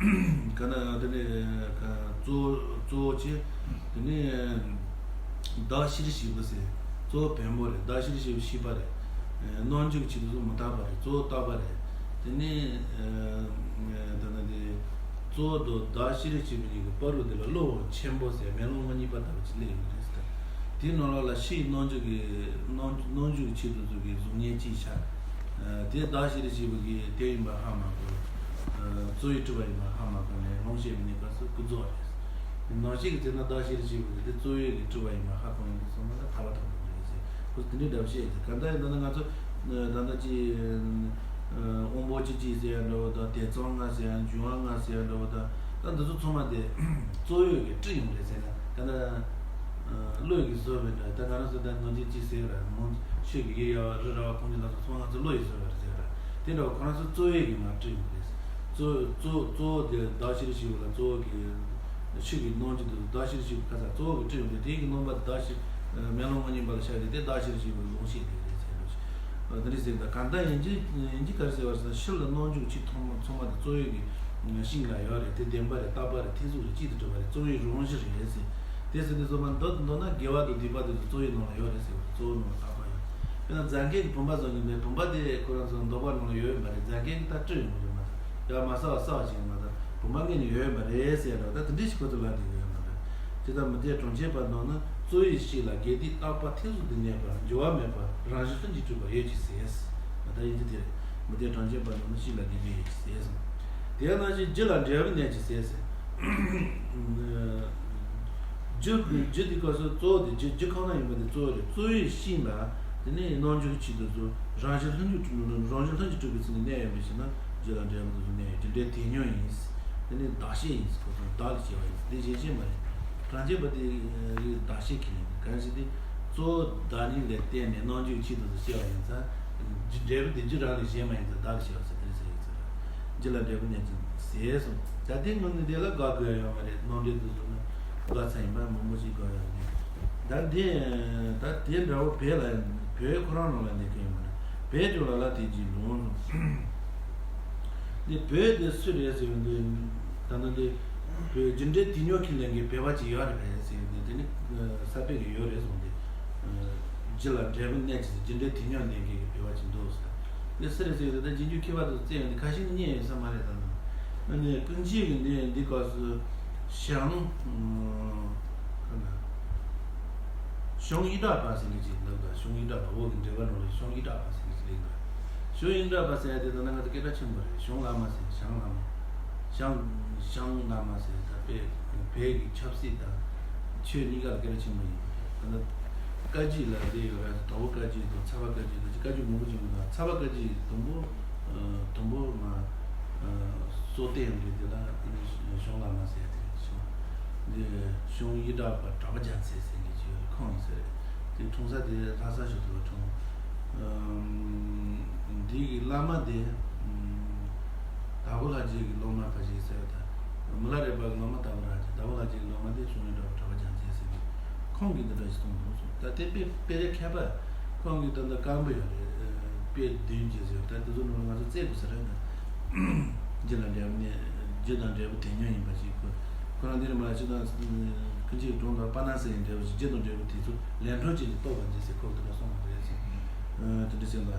ག་ན་དེ་ནས་གཙོ་གཙོ་བོ་ཆེ་དེ་ནས་བདག་ཤེས་རིག་བཞི་པོ་ཟེར། གཙོ་བོ་བེམ་པོ་རེད། བདག་ཤེས་རིག་བཞི་པོ་ཤེས་པ་རེད། རྣམ་འཇུག་ཆེད་དུ་མི་རྟག་པ་རེད། གཙོ་བོ་རྟག་པ་རེད། དེ་ནས་ད་ལྟ་དེ། གཙོ་བོ་དང་བདག་ཤེས་རིག་བཞི་པོ་གཉིས་ཀྱི་བར་དུ་དེ་ལ་བློ་ཆེན་པོ་ཟེར་མེ་ལོང་ལྔ་གཉིས་པ་ལྟ་བུ་ཅིག་སླེབས་ཡོང་གི་རེད་ཟེར། དེའི་ནང་ལོགས་ལ་ཕྱིའི་རྣམ་འཇུག་གི་རྣམ་རྣམ་འཇུག་ཆེད་དུ་བཟོ་གི་གཟུགས་བརྙན་གཅིག་ཆགས། དེ་བདག་ཤེས་རིག་བཞི་པོ་གིས་དེ་ཡིན་པ་ཧ་མ་གོ། གཙོ་བོས་གྲུབ་པ་ཡིན་པ་ཧ་མ་གོ་ནས་ལོངས་སྤྱོད་མི་ནུས་པ་སོགས་ཀུན་རྫོབ་རེད། ནང་བཞིན་གྱི་ཚེ་ན་བདག་ཤེས་རིག་བཞི་པོ་གིས་དེ་གཙོ་བོས་གིས་གྲུབ་པ་ཡིན་པ་ཧ་གོ་ནས་འདི་ཚང་མ་ལ་ཐར་པ་ཐོབ་ཐུབ་ཀྱི་རེད་ཟེར། ཁོ་ཚོ་དེ་འདྲའི་འདྲ་བཤད་ཟེར། གང་ལྟར་ཡིན་ན་ང་ཚོ་ད་ལྟ་ཅི། དབང་པོ་སྤྱི་གཅིག་ཟེར་ཡ་འདྲ་བོ་དང་དེ་ཙམ་ལྔ་ཟེར་ཡ། འབྱུང་བ་ལྔ་ཟེར་ཡ་འདྲ་བོ་དང་། ད་འདི་ཚོ་ཚང་མ་དེ་གཙོ་བོས་གིས་སྤྲུལ་ཡོང་རེད་ཟེར་ན། ད་ལྟ་བློས་གིས་བཟོས་པའི་འདྲ། ད་ང་རང་ཚོ་ད་ནང་བཞིན་ཅི་ཟེར་ར་མང་ཆོས་ཀྱི་ཡུལ་ཡ་བ་རི་ར་བ་ཁོང་ཚོ་ལ་སོགས་ཚང་མ་ང་ཚོ་བློ་ཡིས་བཟོས་པ་རེད་ཟེར་ར། དེ་འདྲ་བ་ཁོ་རང་ཚོ་གཙོ་བོས་གིས་མར་སྤྲུལ་ཡོང་རེད། གཙོ་གཙོ་གཙོ་བོ་དེ་བདག་ཤེས་རིག་བཞི་པོ་ལ་གཙོ་བོ་གིས་ཆོས་ཀྱི་རྣམ་འགྱུར་དུ་བདག་ཤེས་རིག་བཞི་པོ་ཁ་ཚ་གཙོ་བོ་གིས་སྤྲུལ་ཡོང་དུས་དེ་གི་རྣམ་པ་དེ་བདག་ཤེས་མེ་ལོང་ལྔ་གཉིས་པ་ལ་ཤར་ཏེ་དེ་བདག་ཤེས་རིག་བཞི་པོའི་ལོངས་སྤྱོད་དེ་རེད་ཟེར་འདུག་འདི་འདྲ་ཟེར། ད་གང་ལྟར་ཡིན་གྱི་ཡིན་གྱི་ག་རེ་ཟེར་བ་ཟེར་ན། ཕྱི་ལ་རྣམ་འཇུག་ཆོས་ཚང་མ་ཚང་མ་དེ་གཙོ་བོའི་གི་ཤིང་ལ་ཡོད་རེད། དེ་བདེན་པ་རེད། རྟག་པ་རེད། ཐེར་ཟུག་རེད། གཅིག་ཏུ་གྲུབ་པ་རེད། གཙོ་བོའི་རང་བཞིན་རེད་ཟེར། དེ་ཟེར་དུས་ཚང་མ་མདོར་མདོར་ན་དགེ་བ་དང་སྡིག་པ་དེ་ཚོ་གཙོ་བོའི་ནང་ལ་ཡོད་རེད་ཟེར་བ། གཙོ་བོ་ནང་ལ་རྟག་པ་ཡོད། དཔེར་ན་རྫ་མཁན་གྱི་བུམ་པ་བཟོ་མཁན་པས་བུམ་པ་དེ་ཁོ་རང་ཚོ་འདོགས་པ་ནང་ལ་ཡོད་ཡོད་མ་རེད། རྫ་མཁན་གྱིས་ད་སྤྲུལ་ཡོང་གི་རེད་མ་གཏོགས། ཡང་མ་བསགས་པ་བསགས་པ་ཞིག་ཡིན་མ་གཏོགས་བུམ་པ་དངོས་ནས་ཡོད་ཡོད་མ་རེད་ཟེར་ཡ་འདྲ་བ། ད་དེ་འདྲ་ཞིག་ཁོ་ཚོ་ལབ་བསྡད་ཀྱི་ཡོད་མ་རེད། ཇི་ལྟར་མུ་སྟེགས་གྲངས་ཅན་པ་རྣམས་ནི་གཙོ་བོའི་གཤིས་ལ་དགོས་འདོད་རྟག་པ་ཐེར་ཟུག་ཏུ་གནས་པ། འགྱུར་བ་མེད་པ། རང་བཞིན་ལྷུན་གྱིས་གྲུབ་པ་ཡོད་ཀྱི་ཟེར། ད་ཡིན་གྱི་དེ་རེད། མུ་སྟེགས་གྲངས་ཅན་པ་རྣམས་ནི་གཤིས་ལ་དགོས་འདོད་ཡོད་ཀྱི་ཟེར་གསུངས། དེ་ནང་བཞིན་རྒྱུ་ལ་འབྲས་བུ་གནས་ཀྱི་ཟེར་ཟེར། རྒྱུ་རྒྱུ་དེ་སྐབས་སུ་གཙོ་བོ་དེ་རྒྱུ་རྒྱུ་གང་ན་ཡིན་པ་དེ་གཙོ་བོ་རེད། གཙོ་བོའི་གཤིས་ལ་དེ་ནས་རྣམ་འགྱུར་གྱི་ཆེད་དུ་བཟོ། རང་བཞིན་ལྷུན་གྱིས་གྲུབ། རང་བཞིན་ལྷུན་གྱིས་གྲུབ་པའི་ཚུལ་ནི་གནས་ཡོད་པའི་ཕྱིར་ན། རྒྱུ་དང་འབྲས་བུ་དེ་ཚོ་གནས་ཡོད། རྒྱུ་འབྲས་དེ་ཉིད་ཡིན། དེ་ནི་བདག་བྱེད་ཡིན། ཁོ་ཚོ་བདག་ལ་བྱེད་པ་ཡིན། དེ་གཞན་བྱེད་མ་རེད། གང་བྱེད་པ་དེ་ཡི་བདག་བྱེད་ཁས་ལེན་གྱི། གང་ཞིག་དེ་གཙོ་བོ་བདག་ཉིད་ལ་བརྟེན་ནས་རྣམ་འཇོག་ཆེད་དུ་བྱས་པ་ཡིན་ཙང་། རྒྱུ་འབྲས་བུ་དེ་རྒྱུ་རང་ལས་གཞན་མ་ཡིན་ཙང་བདག་ལ་བྱེད་པ་ཟེར། དེ་ཟེར་ཡིན་ཙང་། རྒྱུ་ལ་འབྲས་བུ་གནས་ཀྱང་ཟད་གསུངས། ད་དེ་དངོས་གནས་དེ་ལ་དགག་དགོས་ཡོད་མ་རེད། རྣམ་འགྲེལ་དུ་བཟུང་ན་དགག་ས་ཡིན་པ་མང་པོ་ཞིག་དགོས་ཡོད་རེད། ད་དེ་ད་དེ་འདྲ་བོ་བོད་ལ་བོད་ཁོ་རང་ནང་ལ་གནས་ཀྱི་ཡོད་མ་རེད། བོད་ཀྱང་ལ་ལ་དེ་གྱིས་འགྲོ་འོང་། འདི་བོད་དེ་སུ་རེད་ཟེར་བ་འདི། ད་ནི་འདི་བོད་རྒྱུ་འབྲས་དེ་ཉོ་ཁས་ལེན་གྱི་བོད་པ་ཅིག་ཡོད་རེད་ཟེར་བ་འདི། དེ་ནི་ས་བོད་ཀྱི་ཡོད་རེད་གསུངས་ཏེ། རྒྱུ་ལ་འབྲས་བུ་གནས་ཀྱི་རྒྱུ་འབྲས་དེ་ཉོ་ལེན་མཁན་གྱི་བོད་པ་ཅིག་འདུག་ཟེར། འདི་སུ་རེད་ཟེར་བ་འདི། ད་རྗེས་འཇུག་མཁས་པ་དང་བཙལ་ཡོང་དུས་ཁ་ཤས་ནི་རྙེད་ཡོད་ས་མ་རེད། ད་ནི་ཨ་ནི་ཀུན་མཁྱེན་གྱི་འདི་འདི་སྐབས་སུ་ཞང་ཨ་ཁ་ན། ཞང་ཡི་དྭགས་པ་ཟེར་མཁན་ཅིག་འདུག་ད། ཞང་ཡི་དྭགས་པ། བོད་ཀྱི་འགྲེལ་པ་ནང་ལ་ཞང་ཡི་དྭགས་པ་ཟེར་མཁན་ཅིག་ལེགས་འདུག། ཞང་ཡི་དྭགས་པ་ཟེར་ཡ་དེ་ད་ནང་ང་ཚོ་སྐད་གྲགས་ཆེན་པོ་རེད། ཞང་བླ་མ་ཟེར། ཞང་བླ་མ། ཞང་ཞང་བླ་མ་ཟེར། ད་བོད་བོད་ཀྱི་ཆབ་སྲིད་དང་ཆོས་གཉིས་ཀ་ལ་སྐད་གྲགས་ཆེན་པོ་ཡིན། ད་ནི་བཀའ་བརྒྱུད་ལ་དེ་ཡོད་ར། དྭགས་པོ་བཀའ་བརྒྱུད་དང་ཚལ་པ་བཀའ་བརྒྱུད་དང་བཀའ་བརྒྱུད་མང་པོ་ཅིག་ཡོད། ད་ཚལ་པ་བཀའ་བརྒྱུད་དང་པོ་དང་པོ་ང་སྲོལ་བཏོད་ཡོང་དུས་དེ་ལ་ཞང་བླ་མ་ཟེར་ཡ་དེ་རེད། ཞང་འདི་ཞང་ཡི་དྭགས་པ་གྲགས་པ་རྒྱལ་མཚན་ཟེར་མཁན་ཅིག་ཡོད་རེད། ཁོང་ཡིན་ས་རེད། དེ་འཁྲུངས་ས་དེ་ལྷ་ས་ཞོ་ཐུ་ལ་འཁྲུངས། ཨམ། འདི་གི་བླ་མ་དེ་ཨམ། དྭགས་པོ་ལྷ་རྗེ་གི་སློབ་མ་ཕ་ཞིག་ཟེར་བ་དང་། མི་ལ་རས་པ་གི་སློབ་མ་དྭགས་པོ་ལྷ་རྗེ། དྭགས་པོ་ལྷ་རྗེ་གི་སློབ་མ་དེ་ཞང་ཡི་དྭགས་པ་གྲགས་པ་རྒྱལ་མཚན་ཟེར་གི། ཁོང་གིས་འདི་འདྲ་ཞིག་གསུངས་འདུག་གསུངས། ད་དེ་དཔེ་དཔེ་རེ་མཁས་པ། ཁོང་གིས་ད་ལྟ་སྐམ་པོ་ཡོད་རེད། དཔེ་བདུན་ཅེས་ཟེར། ད་དེ་ཚོ་ནང་ལ་ང་ཚོ་བཙལ་དགོས་ས་རེད་ད། རྒྱུ་ལ་འབྲས་བུ་གནས། རྒྱུ་དང་འབྲས་བུ་དེ་ཉིད་ཡིན་པ་ཞིག་ཁོ་ཁོ་རང་འདི་ནས་མ་ཅི་དང་། ཀུན་མཁྱེན་གྲོང་དང་པ་ན་སེ་ཡི་འབྲས་བུ་ཞིག་རྒྱུ་དང་འབྲས་བུ་དེ་ཚོ་ལས་འཕྲོ་ཅན་གྱི་རྟོགས་པ་འདི་ཟེར། ཁོ་དེ་འདྲ་གསུངས་པ་རེད་ཟེར། ཨ། དེ་འདྲ་ཟེར་ན།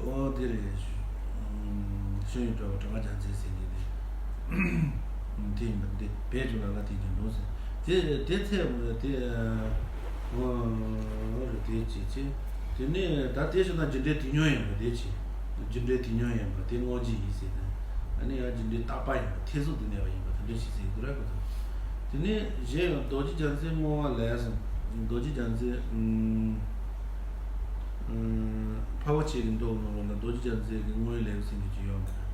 ཨོ་དེ་རེད། ཞང་ཡི་དྭགས་པ་གྲགས་པ་རྒྱལ་མཚན་ཟེར་མཁན་དེ། དེ་ཡིན་པ་འདི་བོད་ཀྱི་ལ་ལ་དེ་ཀྱང་འདུག་ཟེར། དེ་དེ་ཚེ་དེ་ཨོ་རེད། དེ་བྱས་ཚེ། དེ་ནས་ད་དེ་བྱས་ན་རྒྱུ་འབྲས་དེ་ཉིད་ཡིན་པ་དེ་བྱས། རྒྱུ་འབྲས་དེ་ཉིད་ཡིན་པ་དེ་དངོས་གཞི་ཡིན་ཟེར་ཏེ། ཨ་ནི་ཡང་རྒྱུ་འབྲས་རྟག་པ་ཡིན་པ། ཐེར་ཟུག་ཏུ་གནས་པ་ཡིན་པ་དེ་འདྲ་ཞིག་ཟེར་གྱི་འདུག་ར། ཁོ་ཚོ། དེ་ནས་གཞན་ཡང་རྡོ་རྗེ་རྒྱལ་མཚན་བསྔོ་བ་ལས་གསུངས། རྡོ་རྗེ་རྒྱལ་མཚན། ཨུམ། འཕགས་པ་ཆོས་ཀྱི་མདོ་ནང་ལོགས་ལ་རྡོ་རྗེ་རྒྱལ་མཚན་གྱི་བསྔོ་བའི་ལེའུ་ཟེར་མཁན་ཅིག་ཡོད་མ་རེད།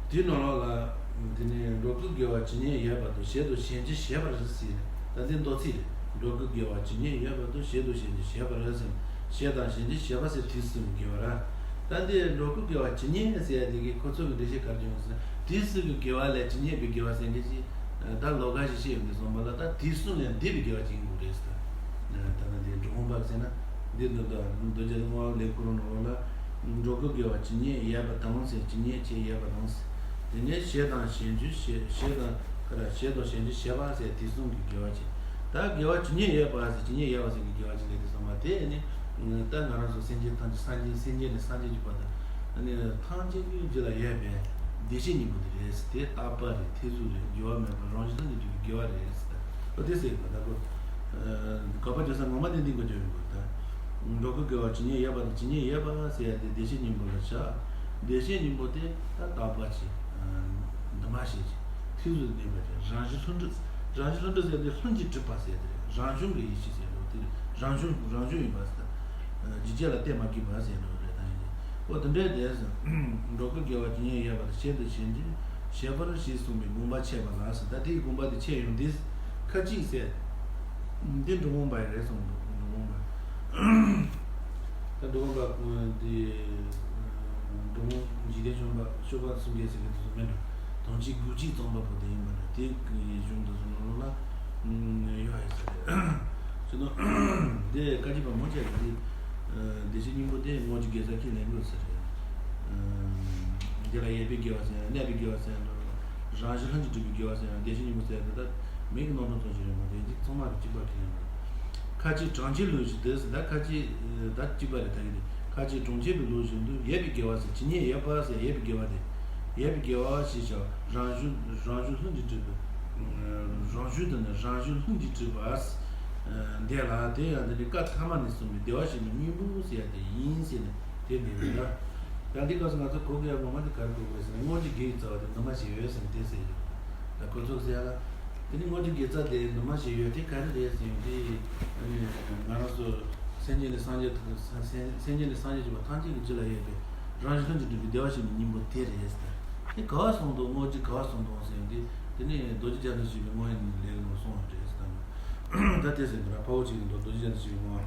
དེའི་ནང་ལོགས་ལ། དེ་ནས་འགྲོ་ཀུན་དགེ་བ་ཇི་སྙེད་ཡོད་པ་དང་། བྱས་དང་བྱེད་འགྱུར་བྱེད་པར་ཟེར། ད་འདི་མདོ་ཚིག་རེད། འགྲོ་ཀུན་དགེ་བ་ཇི་སྙེད་ཡོད་པ་དང་། བྱས་དང་བྱེད་འགྱུར་བྱེད་པར་ཟེར། བྱས་དང་བྱེད་འགྱུར་བྱེད་པ་ཟེར་དུས་གསུམ་གྱི་དགེ་བ་རེད། ད་འདི་འགྲོ་ཀུན་དགེ་བ་ཇི་སྙེད་ཟེར་ཡ་དེ་གིས་ཁོ་ཚོ་གི་འགྲེལ་བཤད་ག་རེ་བྱུང་ཟེར་ན། དུས་གསུམ་གྱི་དགེ་བ་ལས་ཇི་སྙེད་པའི་དགེ་བ་ཟེར་མཁན་ཅིག་ད་ལོགས་ཀ་ཞིག་བཤད་ཡོང་དུས་ཙམ་པ་ལ། ད་དུས་གསུམ་ལས་འདས་པའི་དགེ་བ་ཅིག་ཡིན་དགོས་རེད་ཟེར། ད་ལྟ་འདི་འབྲི་གུང་པ་ཟེར་ན། འདི་འདི་འདི་རྡོ་རྗེ་བསྔོ་བའི་ལེའུ་ཁོ་རང་ནང་ལོགས་ལ། འགྲོ་ཀུན་དགེ་བ་ཇི་སྙེད་ཡོད་པ་དང་ཟེར། ཇི་སྙེད་ཅེས་ཡོད་པ་དང་ཟེར། དེ་ནས་བྱས་དང་བྱེད་འགྱུར་བྱེད། བྱས་དང་ག་རེ། བྱས་དང་བྱེད་འགྱུར་བྱེད་པ་ཟེར་དུས་གསུམ་གྱི་དགེ་བ་ཅིག་ད་དགེ་བ་ཇི་སྙེད་ཡོད་པ་ཟེར། ཇི་སྙེད་ཡོད་པ་ཟེར་གྱི་དགེ་བ་ཅིག་ལས་དུས་ཙམ་པ་དེ་ནི། ད་ང་རང་ཚོ་སེམས་ཅན་ཐམས་ཅད་སངས་རྒྱས། སེམས་ཅན་ནས་སངས་རྒྱས་ཀྱི་བར་དུ། ཨ་ནི་ཐམས་ཅད་ཀྱི་རྒྱུད་ལ་ཡོད་པའི་བདེ་གཤེགས་སྙིང་པོ་དེ་རེད་ཟེར། དེ་རྟག་པ་རེད། ཐེར་ཟུག་རེད། འགྱུར་བ་མེད་པ་རང་བཞིན་ལྷུན་གྱིས་གྲུབ་པའི་དགེ་བ་རེད་ཟེར། ཨོ་དེ་ཟེར་གི་ད་ཁོ། དགག་པ་རྒྱག་ས་ངོ་མ་དེ་འདི་གོ་རྒྱུ་ཡིན་དགོས་ད། འགྲོ་ཀུན་དགེ་བ་ཇི་སྙེད་ཡོད་པ་དང་། ཇི་སྙེད་ཡོད་པ་ཟེར་ཡ་དེ་བདེ་གཤེགས་སྙིང་པོ་ལ་བྱ། བདེ་གཤེགས་སྙིང་པོ་དེ་ད་རྟག་པ་ཅིག་འདུས་མ་བྱས་ཅིག་ཐེར་ཟུག་གནས་པ་ཅིག་རང་བཞིན་ལྷུན་གྲུབ། རང་བཞིན་ལྷུན་གྲུབ་ཟེར་དེ་ལྷུན་གྱིས་གྲུབ་པ་ཟེར་དེ་རེད། རང་བྱུང་གི་ཡེ་ཤེས་ཟེར་འགྲོ་དེ་རེད། རང་བྱུང་རང་བྱུང་ཡིན་པ་ཟེར། རྒྱུ་རྐྱེན་ལ་བརྟེན་མ་དགོས་པ་ཟེར་འགྲོ་རེད། ད་ཡིན་དེ། ཨོ་དེ་འདྲའི་དེ་ཟེར། འགྲོ་ཀུན་དགེ་བ་ཇི་སྙེད་ཡོད་པ་དང་། བྱས་དང་བྱེད་འགྱུར་བྱེད་པར་ཞེས་གསུངས་པའི་དགོངས་པ་འཆད་པ་ལ་ཟེར། ད་དེའི་དགོངས་པ་དེ་འཆད་ཡོང་དུས། ཁ་ཅིག་ཟེར། འདི་འབྲི་གུང་པ་ཡི་རེད་གསུངས་འདུག་འབྲི་གུང་པ། ད་འབྲི་གུང་པ་འདི། འབྲི་གུང་འཇིག་རྟེན་བྱོན་པ་ཤོ་ཀ་སུམ་བརྒྱ་ཟེར་གི་དེ་ཚོ་མིན་འགྲོ། དོན་གཅིག་དགུ་གཅིག་རྩོམ་པ་པོ་དེ་ཡིན་པ་འདྲ། དེ་གི་གཞུང་དེ་ཚོ་ནང་ལོགས་ལ་ཡོད་ཡོད་ས་རེད། ཅི་ནོ། འདི་བཀའ་བརྒྱུད་པ་མང་ཆེ་གིས་འདི། བདེ་གཤེགས་སྙིང་པོ་དེ་དངོས་ཀྱི་དགེ་རྩ་ཁས་ལེན་དགོས་ས་རེད། འདི་ལ་ཡོད་པའི་དགེ་བ་ཟེར་ཡང་། གནས་པའི་དགེ་བ་ཟེར་ཡང་། རང་བཞིན་ལྷུན་གྱིས་གྲུབ་པའི་དགེ་བ་ཟེར་ཡང་། བདེ་གཤེགས་སྙིང་པོ་ཟེར་ཡང་། དེ་དག་མིང་གི་རྣམ་གྲངས་ཙམ་ཞིག་རེད་མ་གཏོགས། འདི་ཚང་མ་གི་གཅིག་པ་ཁས་ལེན་དགོས། ཁ་ཅིག་གྲངས་ཀྱི་ལུགས་བཞིན་དུ་ཟེར། ད་ཁ་ཅིག་ད་གཅིག་པ་རེད། ད་གི་དེ་ཁ་ཅིག་གྲངས་ཀྱི་ལུགས་བཞིན་དུ་ཡོད་པའི་དགེ་བ་ཟེར། ཇི་སྙེད་ཡོད་པ་ཟེར། ཡོད་པའི་དགེ་བ་དེ། ཡོད་པའི་དགེ་བ་ཞེས་བྱ་བ་རང་བཞིན་རང་བཞིན་ལྷུན་གྱིས་གྲུབ་པའི། རང་བཞིན་དུ་ནི་རང་བཞིན་ལྷུན་གྱིས་གྲུབ་པ། འདི་ལ་དེ་ཡང་འདི་ནི་བཀའ་ཐ་མ་ནས་གསུངས་པའི་བདེ་བར་གཤེགས་པའི་སྙིང་པོ་ཟེར་ཡ་དེ་ཡིན་ཟེར་ནས་དེ་འདི་རེད་ལ། ཡང་འདི་སྐབས་སུ་ང་ཚོ་གོ་དགོས་ཡ་ངོ་མ་འདི་ག་རེ་གོ་དགོས་རེད་ཟེར་ན། དངོས་ཀྱི་དགེ་བའི་རྩ་བ་དེ་འདུས་མ་བྱས་ཡོད་ཟེར་ནས་དེ་ཟེར་ཡོད། ད་ཁོ་ཚོ་ཟེར་ཡ་ལ། དེ་ནི་དངོས་ཀྱི་དགེ་རྩ་དེ་འདུས་མ་བྱས་ཡོད་དེ་ག་རེ་རེད་ཟེར་ཡོང་དུས། ང་རང་ཚོ་ སེམས་ཅན་ལས་སངས་རྒྱས་སེམས་སེམས་ཅན་ལས་སངས་རྒྱས་བྱེད་པ་ཐམས་ཅད་ཀྱི་རྒྱུད་ལ་ཡོད་པའི་རང་བཞིན་ལྷུན་གྱིས་གྲུབ་པའི་བདེ་བར་གཤེགས་པའི་སྙིང་པོ་དེ་རེད་ཟེར། དེ་ག་བ་གསུངས་འདུག་དངོས་གཞི་ག་བ་གསུངས་འདུག་ཟེར་དུས། དེ་ནས་རྡོ་རྗེ་རྒྱ་མཚོས་བཤད་པའི་སྔོན་ཡོན་ཏན་ལས་ཀྱི་ནང་གསུངས་པ་རེད་ཟེར། ད་དེ་ཟེར་གི་ར། འཕགས་པ་གཅིག་གི་མདོ་རྡོ་རྗེ་རྒྱ་མཚོས་བཤད་པའི་སྔོན།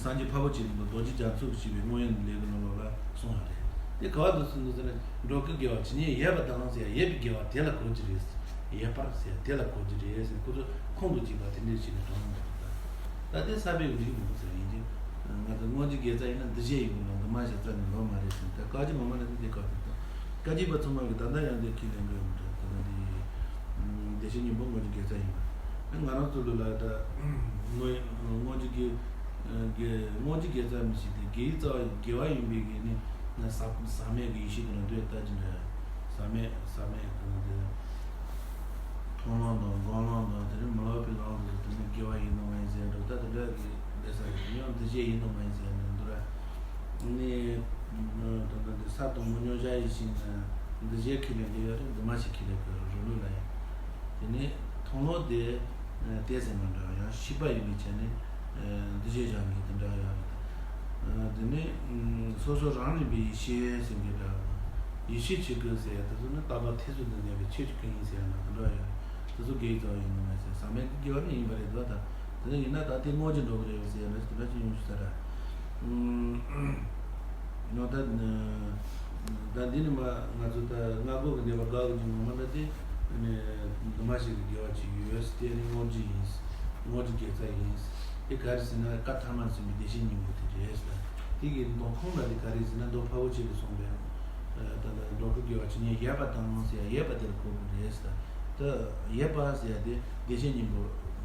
སངས་རྒྱས་འཕགས་པ་གཅིག་གི་མདོ་རྡོ་རྗེ་རྒྱ་མཚོས་བཤད་པའི་སྔོན་ཡོན་ཏན་ལས་ཀྱི་ནང་ལོགས་ལ་གསུངས་པ་རེད། དེ་ག་བ་འདུག་གསུངས་འདུག་ཟེར་ན། འགྲོ་ཀུན་དགེ་བ་ཇི་སྙེད་ཡོད་པ་དང་ཟེར་ཡ། ཡོད་པའི་དགེ་བ་དེ་ལ་གོ་རྒྱུ་རེད། ཡོད་པར་ཟེར་ཡ་དེ་ལ་གོ་རྒྱུ་རེད་ཟེར། ཁོ་ཚོ་ཁོང་དུ་ཆུད་པ་དེ་འདྲས་བྱས་ནས་དྲངས་འདུག་ད་ད་དེ་ས་པའི་འགྲིག་མི་འདུག་ཟེར་ཡིན་གྱི། ང་ཚོ་སྔོན་གྱི་དགེ་རྩ་ཡིན་ན་འདུ་བྱེད་ཡོད་ནོ། འདུ་མ་བྱེད་རྩ་ནི་ལོ་མ་རེད་ཟེར། ད་བཀའ་བརྒྱུད་ངོ་མ་ལ་ནི་དེ་བཀའ་བརྒྱུད་དང་། བཀའ་བརྒྱུད་པ་ཚང་མ་གི་ད་ལྟ་ཡང་དེ་ཁས་ལེན་དགོས་མི་འདུག་ད་ལྟ་དེ་བདེ་གཤེགས་སྙིང་པོ་སྔོན་གྱི་དགེ་རྩ་ཡིན་པ། ང་རང་ཚོ་ལུགས་ལ་ད་སྔོན་སྔོན་གྱི་དགེ་དགེ་སྔོན་གྱི་དགེ་རྩ་མི་ཞིག་སྟེ། དགེ་བའི་རྩ་བ་དགེ་བ་ཡིན་པའི་གི་ནི་ཟག་ཟག་མེད་ཀྱི་ཡེ་ཤེས་དེ་ལ་འདོད་ལྟ་ཅི་འདྲ། ཟག་མེད་ཟག་མེད་དང་དེ་མཐོང་ལམ་དང་སྒོམ་ལམ་དང་། དེ་ནི་མི་སློབ་པའི་ལམ་དེ་ཚོ་དེ་ནི་དགེ་བ་ཡིན་ནོ་མ་ཡིན་ཟེར་འདུག་ད་དེ་འདྲ་གི་ལས་ས་ཡིན་ཡང་འདུ་བྱེད་ཡིན་ནོ་མ་ཡིན་ཟེར་འདུག་ར། ནི་ད་ལྟ་འདི་ས་དང་པོ་མཉམ་བཞག་ཡིན་ཞིང་ན། འདུ་བྱེད་ཁས་ལེན་གྱི་ཡོད་རེད། འདུ་མ་བྱེད་ཁས་ལེན་གྱི་ཡོད་རེད། རང་ལུགས་ལ་ཡང་། དེ་ནི་མཐོང་ལམ་དེ་ཏོག་ཙམ་མ་འདྲ་བ། ཡང་ཤེས་པ་ཡིན་པའི་ཆ་ནས་འདུ་བྱེད་བཞག་མཁན་དེ་འདྲ་ཡོད་རེད། དེ་ནི་སོ་སོ་རང་རིག་པའི་ཡེ་ཤེས་ཟེར་མཁན་འདྲ་བ། ཡེ་ཤེས་ཆོས་སྐུ་ཟེར་ཡ་དེ་ཚོ་ནི་རྟག་པ་ཐེར་ཟུག་ཏུ་གནས་པའི་ཆོས་ཀྱི་སྐུ་ཡིན་ཟེར་ཡ་ན་དེ་འདྲ་ཡོད་རེད། དེ་ཚོ་དགེ་བའི་རྩ་བ་ཡིན་ནོ་མ་ཟེར། ཟག་མེད་ཀྱི་དགེ་བ་ནི་ཡིན་པ་རེད་འདུག་ད་དེ་ནི་ཡིན་ན་ད་དེ་སྔོན་གྱི་འགྲོ་གི་རེད་ཟེར་ཡ་ན་དེ་འདྲ་ཅིག་ཡོང་ཤི་ས་ར། ནོ་ད། ད་འདི་ནི་མ་ང་ཚོ་ད་སྔ་རྒོལ་གྱི་ནུས་པ་དགག་གི་ཅིག་ངོ་མ་ད་དེ་ནི་འདུ་མ་བྱེད་ཀྱི་དགེ་བ་ཅིག་ཡོད། དེ་ནི་སྔོན་གྱི་ཡིན། སྔོན་གྱི་དགེ་རྩ་ཡིན། དེ་ག་རེ་ཟེར་ན་བཀའ་ཐ་མར་ཟིན་པའི་བདེ་གཤེགས་སྙིང་པོ་དེ་རེད་ཟེར། དེ་གི་མདོ་ཁུངས་ལ་དེ་ག་རེ་ཟེར་ན། མདོ་འཕགས་པ་སྤྱོད་པས་གསུངས་པའི་ད་ལྟ་འགྲོ་ཀུན་དགེ་བ་ཇི་སྙེད་ཡོད་པ་དང་ཟེར་ཡ། ཡོད་པ་དེ་ལ་གོ་དགོས་རེད་ཟེར། ད་ཡོད་པ་ཟེར་ཡ་དེ་བདེ་གཤེགས་སྙིང་པོ་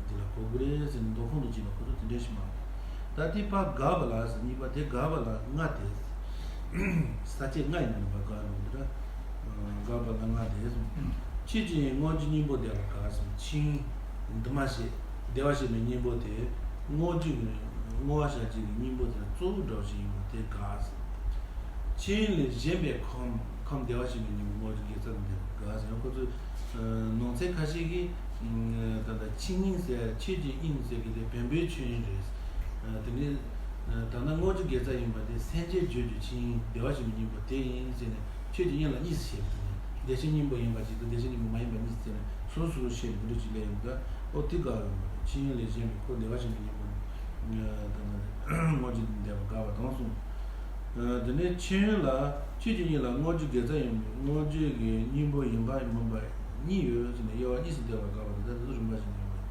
དེ་ལ་གོ་དགོས་རེད་ཟེར་ནས་མདོ་ཁུངས་དང་བཅས་པ་ཁོ་ཚོ་དེ་འདྲ་ཞིག་མ་རེད། ད་དེ་ཕར་དགག་པ་ལ་ཟེར། གཉིས་པ་དེ་དགག་པ་ལ་ལྔ་དེ། ས་བཅད་ལྔ་ཡིན་ནོ་ཕར་དགག་ནོ་འདི་ར། དགག་པ་ལ་ལྔ་དེ། ཆོས་ཅན་སྔོན་གྱི་སྙིང་པོ་བདེ་བར་དགག་ཟེར། ཆོས་ཅན་འདུ་མ་བྱེད་བདེ་བར་གཤེགས་པའི་སྙིང་པོ་དེ་སྔོན་གྱི་བསྔོ་བ་བྱ་བྱེད་ཀྱི་སྙིང་པོ་དེ་གཙོ་བོ་འདྲ་བ་ཞིག་ཡིན་པ་དེ་དགག་ཟེར། ཆོས་ཅན་ལས་གཞན་པའི་ཁམས་ཁམས་བདེ་བར་གཤེགས་པའི་སྙིང་པོ་སྔོན་གྱི་དགེ་རྩ་ལ་འདེབས་དགག་ཟེར། ཁོ་ཚོས་ནང་ཚན་ཁ་ཤས་ཀྱིས་ད་ལྟ་ཆོས་ཅན་ཟེར། ཆོས་ཅན་ཟེར་གི་དེ་བེམ་པོའི་ཆོས་ཅན་རེད། དེ་ནས་ད་ལྟ་སྔོན་གྱི་དགེ་རྩ་ཡིན་པ་དེ་སེམས་ཅན་བརྗོད་རྒྱུ་ཆོས་ཅན་བདེ་བར་གཤེགས་པའི་སྙིང་པོ་དེ་ཡིན་ཟེར་ནས་ཆོས་ཅན་ཡིན་ལ་གཉིས་སུ་ཕྱེ་བ་དེ་ནས་བདེ་གཤེགས་སྙིང་པོ་ཡིན་པ་གཅིག་དང་བདེ་གཤེགས་སྙིང་པོ་མ་ཡིན་པ་གཉིས་སུ་ཕྱེ་ནས་སོ་སོ་སོ་ཕྱེ་ནས་འདི་འདྲ་ཅིག་ལས་ཡོང་གི། ཨོ་དེ་དགག་ཡོང་བ་རེད། ཆོས་ཅན་ལས་གཞན་པའི་ཁམས་བདེ་བར་གཤེགས་པའི་སྙིང་པོ་ད་ལྟ་སྔོན་གྱི་བདེ་བར་དགག་པ་དང་གསུངས། དེ་ནས་ཆོས་ཅན་ལ་ཆོས་ཅན་གཉིས་ལ་སྔོན་གྱི་དགེ་རྩ་ཡིན་པའི་སྔོན་གྱི་གི་སྙིང་པོ་ཡིན་པ་མིན་པ་གཉིས་ཡོད་ཟེར་ནས་དབྱེ་བ་གཉིས་སུ་བརྡལ་བར་དགག་པ་དེ་ལྟར་དུ་རིམ་པ་བཞིན་དུ་ཡོད་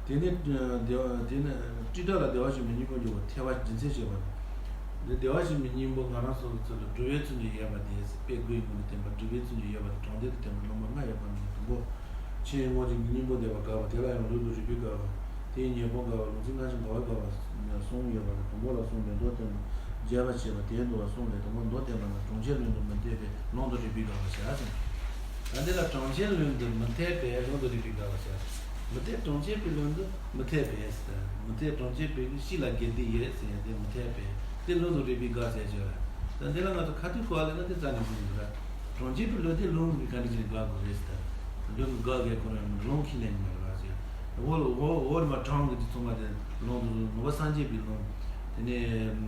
པ་ཡིན། དེ་ནས་བདེ་བ་དེ་ནས་དྲི་བྲལ་ལ་བདེ་བར་གཤེགས་པའི་སྙིང་པོ་འཇུག་པ་ཐེག་པ་རྒྱུ་མཚན་བཤད་པ་དང་། འདི་བདེ་བར་གཤེགས་པའི་སྙིང་པོ་ང་རང་ཚོ་ཚོ་ལ་སྒྲུབ་པའི་བརྩོན་འགྲུས་ཡོད་པ་དེ་དཔེ་དགུའི་སྒོ་ནས་བསྟན་པ། སྒྲུབ་པའི་བརྩོན་འགྲུས་ཡོད་པ་དང་། གྲངས་འདས་ཀྱི་བསྟན་པ་སློབ་མ་ལྔ་ཡོད་པ་ནི་དང་པོ། ཆོས་ཅན་སྔོན་གྱི་སྙིང་པོ་བདེ་བར་དགག་པ། དེ་ལ་ཡང་ལུགས་དང་རིགས་པས་དགག་པ། དེའི་ཉེས་སྤོང་དགག་པ། ལུང་ཚིག་སྔ་ཕྱི་འགལ་བས་དགག་པ་གསུམ་ཡོད་པ་ལས། དང་པོ་ལ་གསུངས་པའི་མདོར་བསྟན་པ། རྒྱས་པར་བཤད་པ་དེའི་མདོ་ལ་གསུངས་པས་དང་པོ་མདོར་བསྟན་པ་ན་གྲངས་ཅན་ལུང་དུ་མི་འཐད་པས་ལུང་དང་རིགས་པས་དགག་པར་བྱ་ཟེར། ད་འདི་ལ་གྲངས་ཅན་ལུང་དུ་མི་འཐད་པས་ལུང་དང་རིགས་པས་དགག་པར་བྱ། མི་འཐད། གྲངས་ཅན་པའི་ལུང་དུ་མི་འཐད་པས་ཟེར། མི་འཐད། གྲངས་ཅན་པའི་གི་གཤིས་ལ་དགེ་སྡིག་ཡོད་ཟེར་ཡ་དེ་མི་འཐད་པས་དེ་ལུང་དང་རིགས་པས་དགག་ཟེར་ཆོག་ལ། ད་འདི་ལ་ང་ཚོ་ཁ་ཐུག་གོ་བ་ལེན་ན་དེ་རྩ་ནས་ཟིན་འདུག་ར། གྲངས་ཅན་པའི་ལུང་དེ་ལུང་གིས་ག་འདྲ་ཞིག་དགག་དགོས་རེད་ཟེར། ལུང་དགག་གི་ཁོ་རང་ལུང་ཁས་ལེན་མ་རེད་ཟེར། འོ་འོ་འོ་མ་གྲངས་ཀྱི་དེ་ཚང་མ་དེ་ལུང་དུ་ནུབ་པ་སངས་རྒྱས་པའི་ལུང་། དེ་ནས་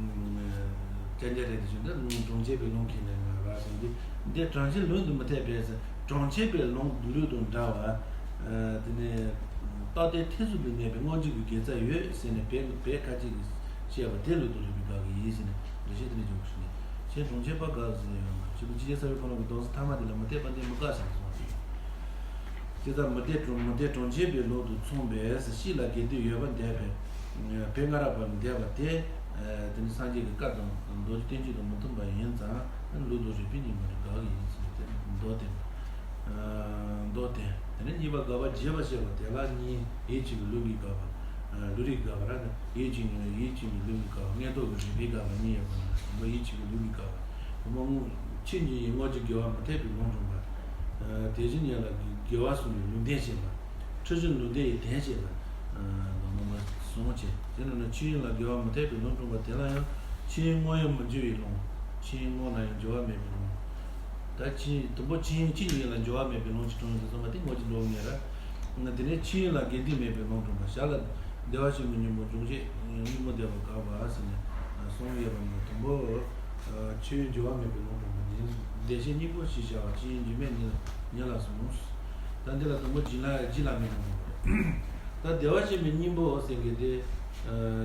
ཅན་ཅ་རེད་དེ་བཞིན་དུ་ལུང་གྲངས་ཅན་པའི་ལུང་ཁས་ལེན་མ་རེད་ཟེར། འདི་འདི་གྲངས་ཅན་ལུང་དུ་མི་འཐད་པས་ཟེར། གྲངས་ཅན་པའི་ལུང་ལུགས་དང་འདྲ་བ། དེ་ནས་རྟག་སྟེ་ཐེར་ཟུག་ཏུ་གནས་པའི་སྔོན་གྱི་དགེ་རྩ་ཡོད་ཟེར་ནས་བེད་བེད་ཁ་ཅིག་གིས་བཤད་པ་དེ་ལུང་དང་རིགས་པས་དགག་གི་ཡིན་ཟེར་ནས་འགྲེལ་བཤད་དེ་ནས་འཇོག་གི་ཞུ་ནས། ཆོས་གྲངས་ཅན་པ་དགག་ཟེར་ཡང་ན་ཆོས་ཀྱི་ཕྱི་རྒྱལ་ས་བའི་ཁོ་ན་གི་མདོ་ཚིག་ཐ་མ་དེ་ལ་མི་འཐད་པ་འདི་མི་དགག་ཟེར་ནས་གསུངས་པ་ཞིག་ཅི་ལྟར་མི་འཐད་གྲངས་མི་འཐད་གྲངས་ཅན་པའི་ལུགས་དང་མཚུངས་པས་གཤིས་ལ་དགེ་སྡིག་ཡོད་པར་འདོད་པས་བེད་སྔ་རབས་པར་འདོད་པ་དེ། དེ་ནི་སངས་རྒྱས་ཀྱི་བཀའ་དང་མདོ་རྒྱུད་བསྟན་བཅོས་དང་མི་མཐུན་པ་ཡིན་ཙང་ལུང་དང་རིགས་པས་རྙིང་པ་ནི་དགག་ཡིན་ཟེར་ཏེ་མདོར་བསྟན། མདོར་བསྟན། དེ་ནས་གཉིས་པ་དགག་པ་རྒྱས་པར་བཤད་པ་དེ་ལ་གཉིས། ཡིད་ཆེས་པའི་ལུགས་ཀྱིས་དགག་པ། ལུང་རིགས་དགག་པ་ར། ཡིད་ཆེས་ནས་ཡིད་ཆེས་པའི་ལུགས་ཀྱིས་དགག་པ། དངོས་ཐོག་གི་རིགས་པས་དགག་པ་གཉིས་ཡོད་པ་ན་དང་པོ་ཡིད་ཆེས་པའི་ལུགས་ཀྱིས་དགག་པ། དང་པོ་སྔོན་ཆོས་ཅན་སྔོན་གྱི་དགེ་བ་མི་འཐད་པའི་ལུང་དྲངས་པ། དེ་བཞིན་ཉིད་ལ་དགེ་བ་གསུངས་པའི་ལུང་བསྟན་བྱེད་པ། འཁྲུལ་ཞིང་ལུང་བསྟན་ཡི་དོན་བྱེད་པ། ལུང་མ་གསུངས་བྱས། དེ་ནང་ན་ཆོས་ཅན་ལ་དགེ་བ་མི་འཐད་པའི་ལུང་དྲངས་པ་དེ་ལ་ཡང་ཆོས་ཅན་སྔོན་ཡང་མི་འགྱུར་བའི་ལུང་། ཆོས་ཅན་སྔོན་ལ་ཡང་འགྱུར་བ་མེད་པའི་ལུང་། ད་ཆོས་དང་པོ་ཆོས་ཅན་ཆོས་ཅན་ལ་འགྱུར་བ་མེད་པའི་ལུང་ཅིག་དྲངས་ཡོད་དེ་ཚང་མ་དེ་ངོ་ཅིག་འགྲོ་ངེས་ར། དེ་ནས་ཆོས་ཅན་ལ་དགེ་སྡིག་མེད་པའི་ལུང་དྲངས་པ། བྱ་ལ་ བདེ་བར་གཤེགས་པའི་སྙིང་པོ་འབྱུང་བཞི་སྙིང་པོ་བཟླས་པ་དགག་པ་ཟེར་ནས་གསུངས་ཡོད་པ་ནི། དང་པོ་ཆོས་དབྱིངས་འགྱུར་བ་མེད་པའི་ལུང་དྲངས་པ་ཡིན། བདེ་གཤེགས་སྙིང་པོ་ཞེས་བྱ་བ་ཆོས་དབྱིངས་འགྱུར་མེད་ཉིད་ཉིད་ལ་གསུངས། ད་འདི་ལ་དང་པོ་རྗེ་བླ་རྗེ་བླ་མའི་ལུང་དྲངས་པ་རེད། ད་བདེ་བར་གཤེགས་པའི་སྙིང་པོ་ཟེར་མཁན་དེ་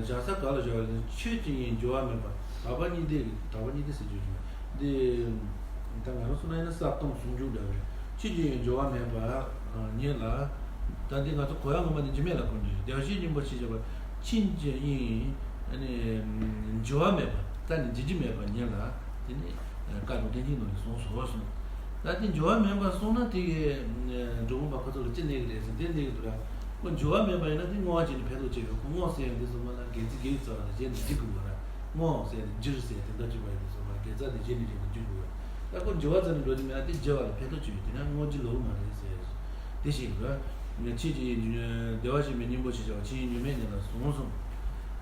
བཞག་ས་ག་ལ་བཞག་པ་ཡིན་ན། ཆོས་དབྱིངས་འགྱུར་བ་མེད་པ། དག་པ་གཉིས་ལྡན་གྱི། དག་པ་གཉིས་ལྡན་ཟེར་རྒྱུ་ཞིག་འདི། ད་ང་རང་ཚོ་ན་ཡིན་ན་ས་སྟོང་ཟུང་འཇུག་འདྲ་བའི་ཆོས་དབྱིངས་འགྱུར་བ་མེད་པ་ཉིད་ལ། ད་འདི་ང་ཚོ་གོ་ཡ་ངོ་མ་ནི་འཇིགས་མེད་ལ་གོ་འདི་བདེ་བར་གཤེགས་སྙིང་པོ་ཞེས་བྱ་བ་ཆོས་དབྱིངས་ཨ་ནི་འགྱུར་བ་མེད་པ། ད་ནི་འཇིག་རྒྱུ་མེད་པ་ཉིད་ལ། དེ་ནི་བཀའ་དྲིན་དྲན་གྱི་ནང་ནས་གསུངས་སོ་གསུངས། ད་དེ་འགྱུར་བ་མེད་པ་གསུངས་ན་དེ་གི་འགྲོ་མགོན་པ་ཁོ་ཚོ་ལ་ཅི་གནས་ཀྱི་རེད་ཟེར། དེ་གནས་ཀྱི་འདུག་ར། ཁོ་འགྱུར་བ་མེད་པ་ཡིན་ན་དེ་བསྔོ་བ་བྱས་ནས་ཕན་ཐོགས་ཅི་ཡོད། ཁོ་བསྔོ་ཟེར་ཡང་དེ་ཚོ་མ་ལ་དགེ་ཚིག་དགེ་བའི་རྩ་བ་ལ་བྱས་ནས་འཇིག་དགོས་པ་ར། བསྔོ་ཟེར་ཏེ་འགྱུར་ཟེར་དེ་འདྲ་བྱེད་པ་ཡིན་དུས་སོ་མ་དགེ་རྩ་དེ་བྱས་ནས་བྱས་ནས་འཇུག་དགོས། ད་ཁོ་འགྱུར་བ་ཙམ་ནས་འགྲོ་རྒྱུ་མེད་ན་དེ་བརྗེ་བ་ལ་ཕན་ཐོགས་ཅི་ཡོད། དེ་ན་བསྔོ་རྒྱུ་ལོག་མ་རེད་ཟེར། དེ་ཞིག་ར། ཆོས་ཀྱི་བདེ་བར་གཤེགས་པའི་སྙིང་པོ་ཞེས་བྱ་བ་ཆོས་དབྱིངས་འགྱུར་མེད་ཉིད་ལ་གསུངས་སོ།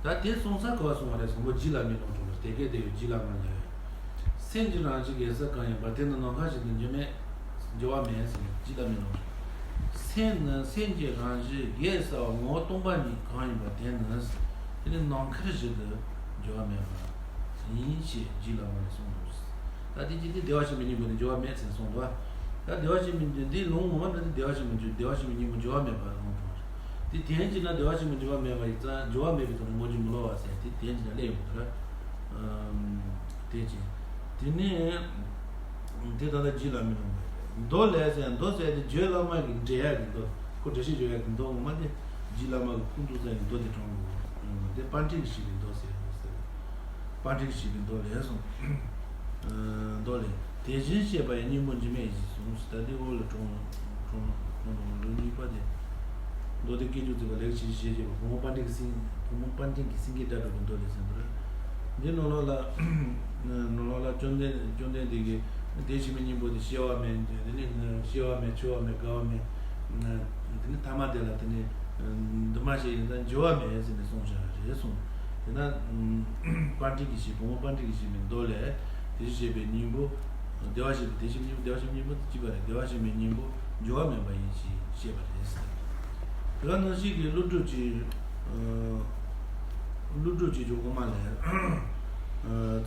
ད་དེ་གསུངས་ས་ག་བ་གསུངས་པ་རེད་ཟེར་ན་རྗེ་བླ་མའི་ལུང་དྲངས་པ་རེད། དེ་སྐད་དེ་ཡང་རྗེ་བླ་མ་ལས། སེམས་ཀྱི་རང་བཞིན་གེ་སར་གང་ཡིན་པ། དེ་ནི་ནམ་མཁའ་བཞིན་དུ་འགྱུར་མེད། འགྱུར་བ་མེད་ཟེར་ནས་རྗེ་བླ་མའི་ལུང་། སེམས་ནི་སེམས་ཀྱི་རང་བཞིན་གེ་སར་བ་ངོ་བོ་སྟོང་པ་ཉིད་གང་ཡིན་པ་དེ་ནི། དེ་ནི་ནམ་མཁའ་བཞིན་དུ་འགྱུར་བ་མེད་པ་ཡིན་ཞེས་རྗེ་བླ་མ་ལས་གསུངས་འདུག། ད་དེ་ཅི་སྟེ་བདེ་བར་གཤེགས་པའི་སྙིང་པོ་ནི་འགྱུར་བ་མེད་ཟེར་གསུངས་འདུག། ད་བདེ་བར་གཤེགས་པའི་སྙིང་པོ་འདི་ལུང་ངོ་མ་འདི་བདེ་བར་གཤེགས་པའི་སྙིང་པོ་འགྱུར་བ་མེད་པ་ལུང་དྲངས་རེད། དེ་དེ་ཡིན་ན་བདེ་བར་གཤེགས་པའི་སྙིང་པོ་འགྱུར་བ་མེད་པ་ཡིན་ཙང་འགྱུར་བ་མེད་པའི་ཐོག་ནས་བསྔོ་རྒྱུ་མི་ལོག་པ་ཟེར་དེ་དེ་ཡིན་ན་སླེབས་ཡོང་གི་རེད། དེ་ཅི། དེ་ནས་དེ་ད་ལྟ་རྗེ་བླ་མའི་ལུང་པ་རེད། མདོ་ལས་ཟེར་མདོ་ཟེར་དེ་རྗེ་བླ་མ་གི་འགྲེལ་ཡག་གི་མདོ། ཁོ་འགྲེལ་བཤད་བརྗོད་ཡག་གི་མདོ་ངོ་མ་དེ་རྗེ་བླ་མ་གི་ཁུངས་གཏུགས་ས་ཡི་མདོ་དེ་དྲངས་དགོས། དེ་པཎ་གྲུབ་ཀྱིས་བྲིས་པའི་མདོ་ཟེར་ཡག་ཟེར། པཎ་གྲུབ་ཀྱིས་བྲིས་པའི་མདོ་ལས་སོ། མདོ་ལས། དེ་བཞིན་གཤེགས་པ་ཡི་སྙིང་པོ་འཇིགས་མེད་ཡིན་ཞེས་གསུངས། ད་དེ་འོག་ལ་དྲངས་དྲངས་དྲངས་ལུང་གཉིས་པ་དེ། མདོ་སྡེ་དཀོན་མཆོག་བརྩེགས་པ་ལེགས་བྱས་ཞེས་བྱ་བ་བུ་མོ་པཎ་ཌི་ཏི་སེང་བུ་མོ་པཎ་ཌི་ཏི་སེང་གེའི་སྒྲ་སྒྲོགས་པའི་མདོ་ལས་ཟེར་འདུག་ར། འདི་ནང་ལོགས་ལ་ནང་ལོགས་ལ་བཅོམ་ལྡན་བཅོམ་ལྡན་འདས་ཀྱིས་དེ་བཞིན་གཤེགས་པའི་སྙིང་པོ་དེ་སྐྱེ་བ་མེད། དེ་ནས་སྐྱེ་བ་མེད། འཆི་བ་མེད། རྒ་བ་མེད། དེ་ནས་ཐ་མ་དེ་ལ་དེ་ནས་འདུས་མ་བྱས་ཡིན་ཙང་འགྱུར་བ་མེད་ཟེར་ནས་གསུངས་བཞག་རེད་གསུངས། དེ་ན་པཎ་ཌི་ཏི་གིས་བྲིས་བུ་མོ་པཎ་ཌི་ཏི་གིས་བྲིས་པའི་མདོ་ལས། དེ་བཞིན་གཤེགས་པའི་སྙིང་པོ། བདེ་བར་གཤེགས་པའི་དེ་བཞིན་སྙིང་པོ། བདེ་བར་གཤེགས་པའི་སྙིང་པོ་དེ་གཅིག་པ་རེད། བདེ་བར་གཤེགས་པའི་སྙིང་པོ་འགྱུར་བ་མེད་པ་ཡིན་ཞེས་བཤད་པ་རེད། དེ་ག་ནང་བཞིན་གྱི་ཀླུ་སྒྲུབ་ཀྱི་ཀླུ་སྒྲུབ་ཀྱི་ཀྱང་དབུ་མ་ལས།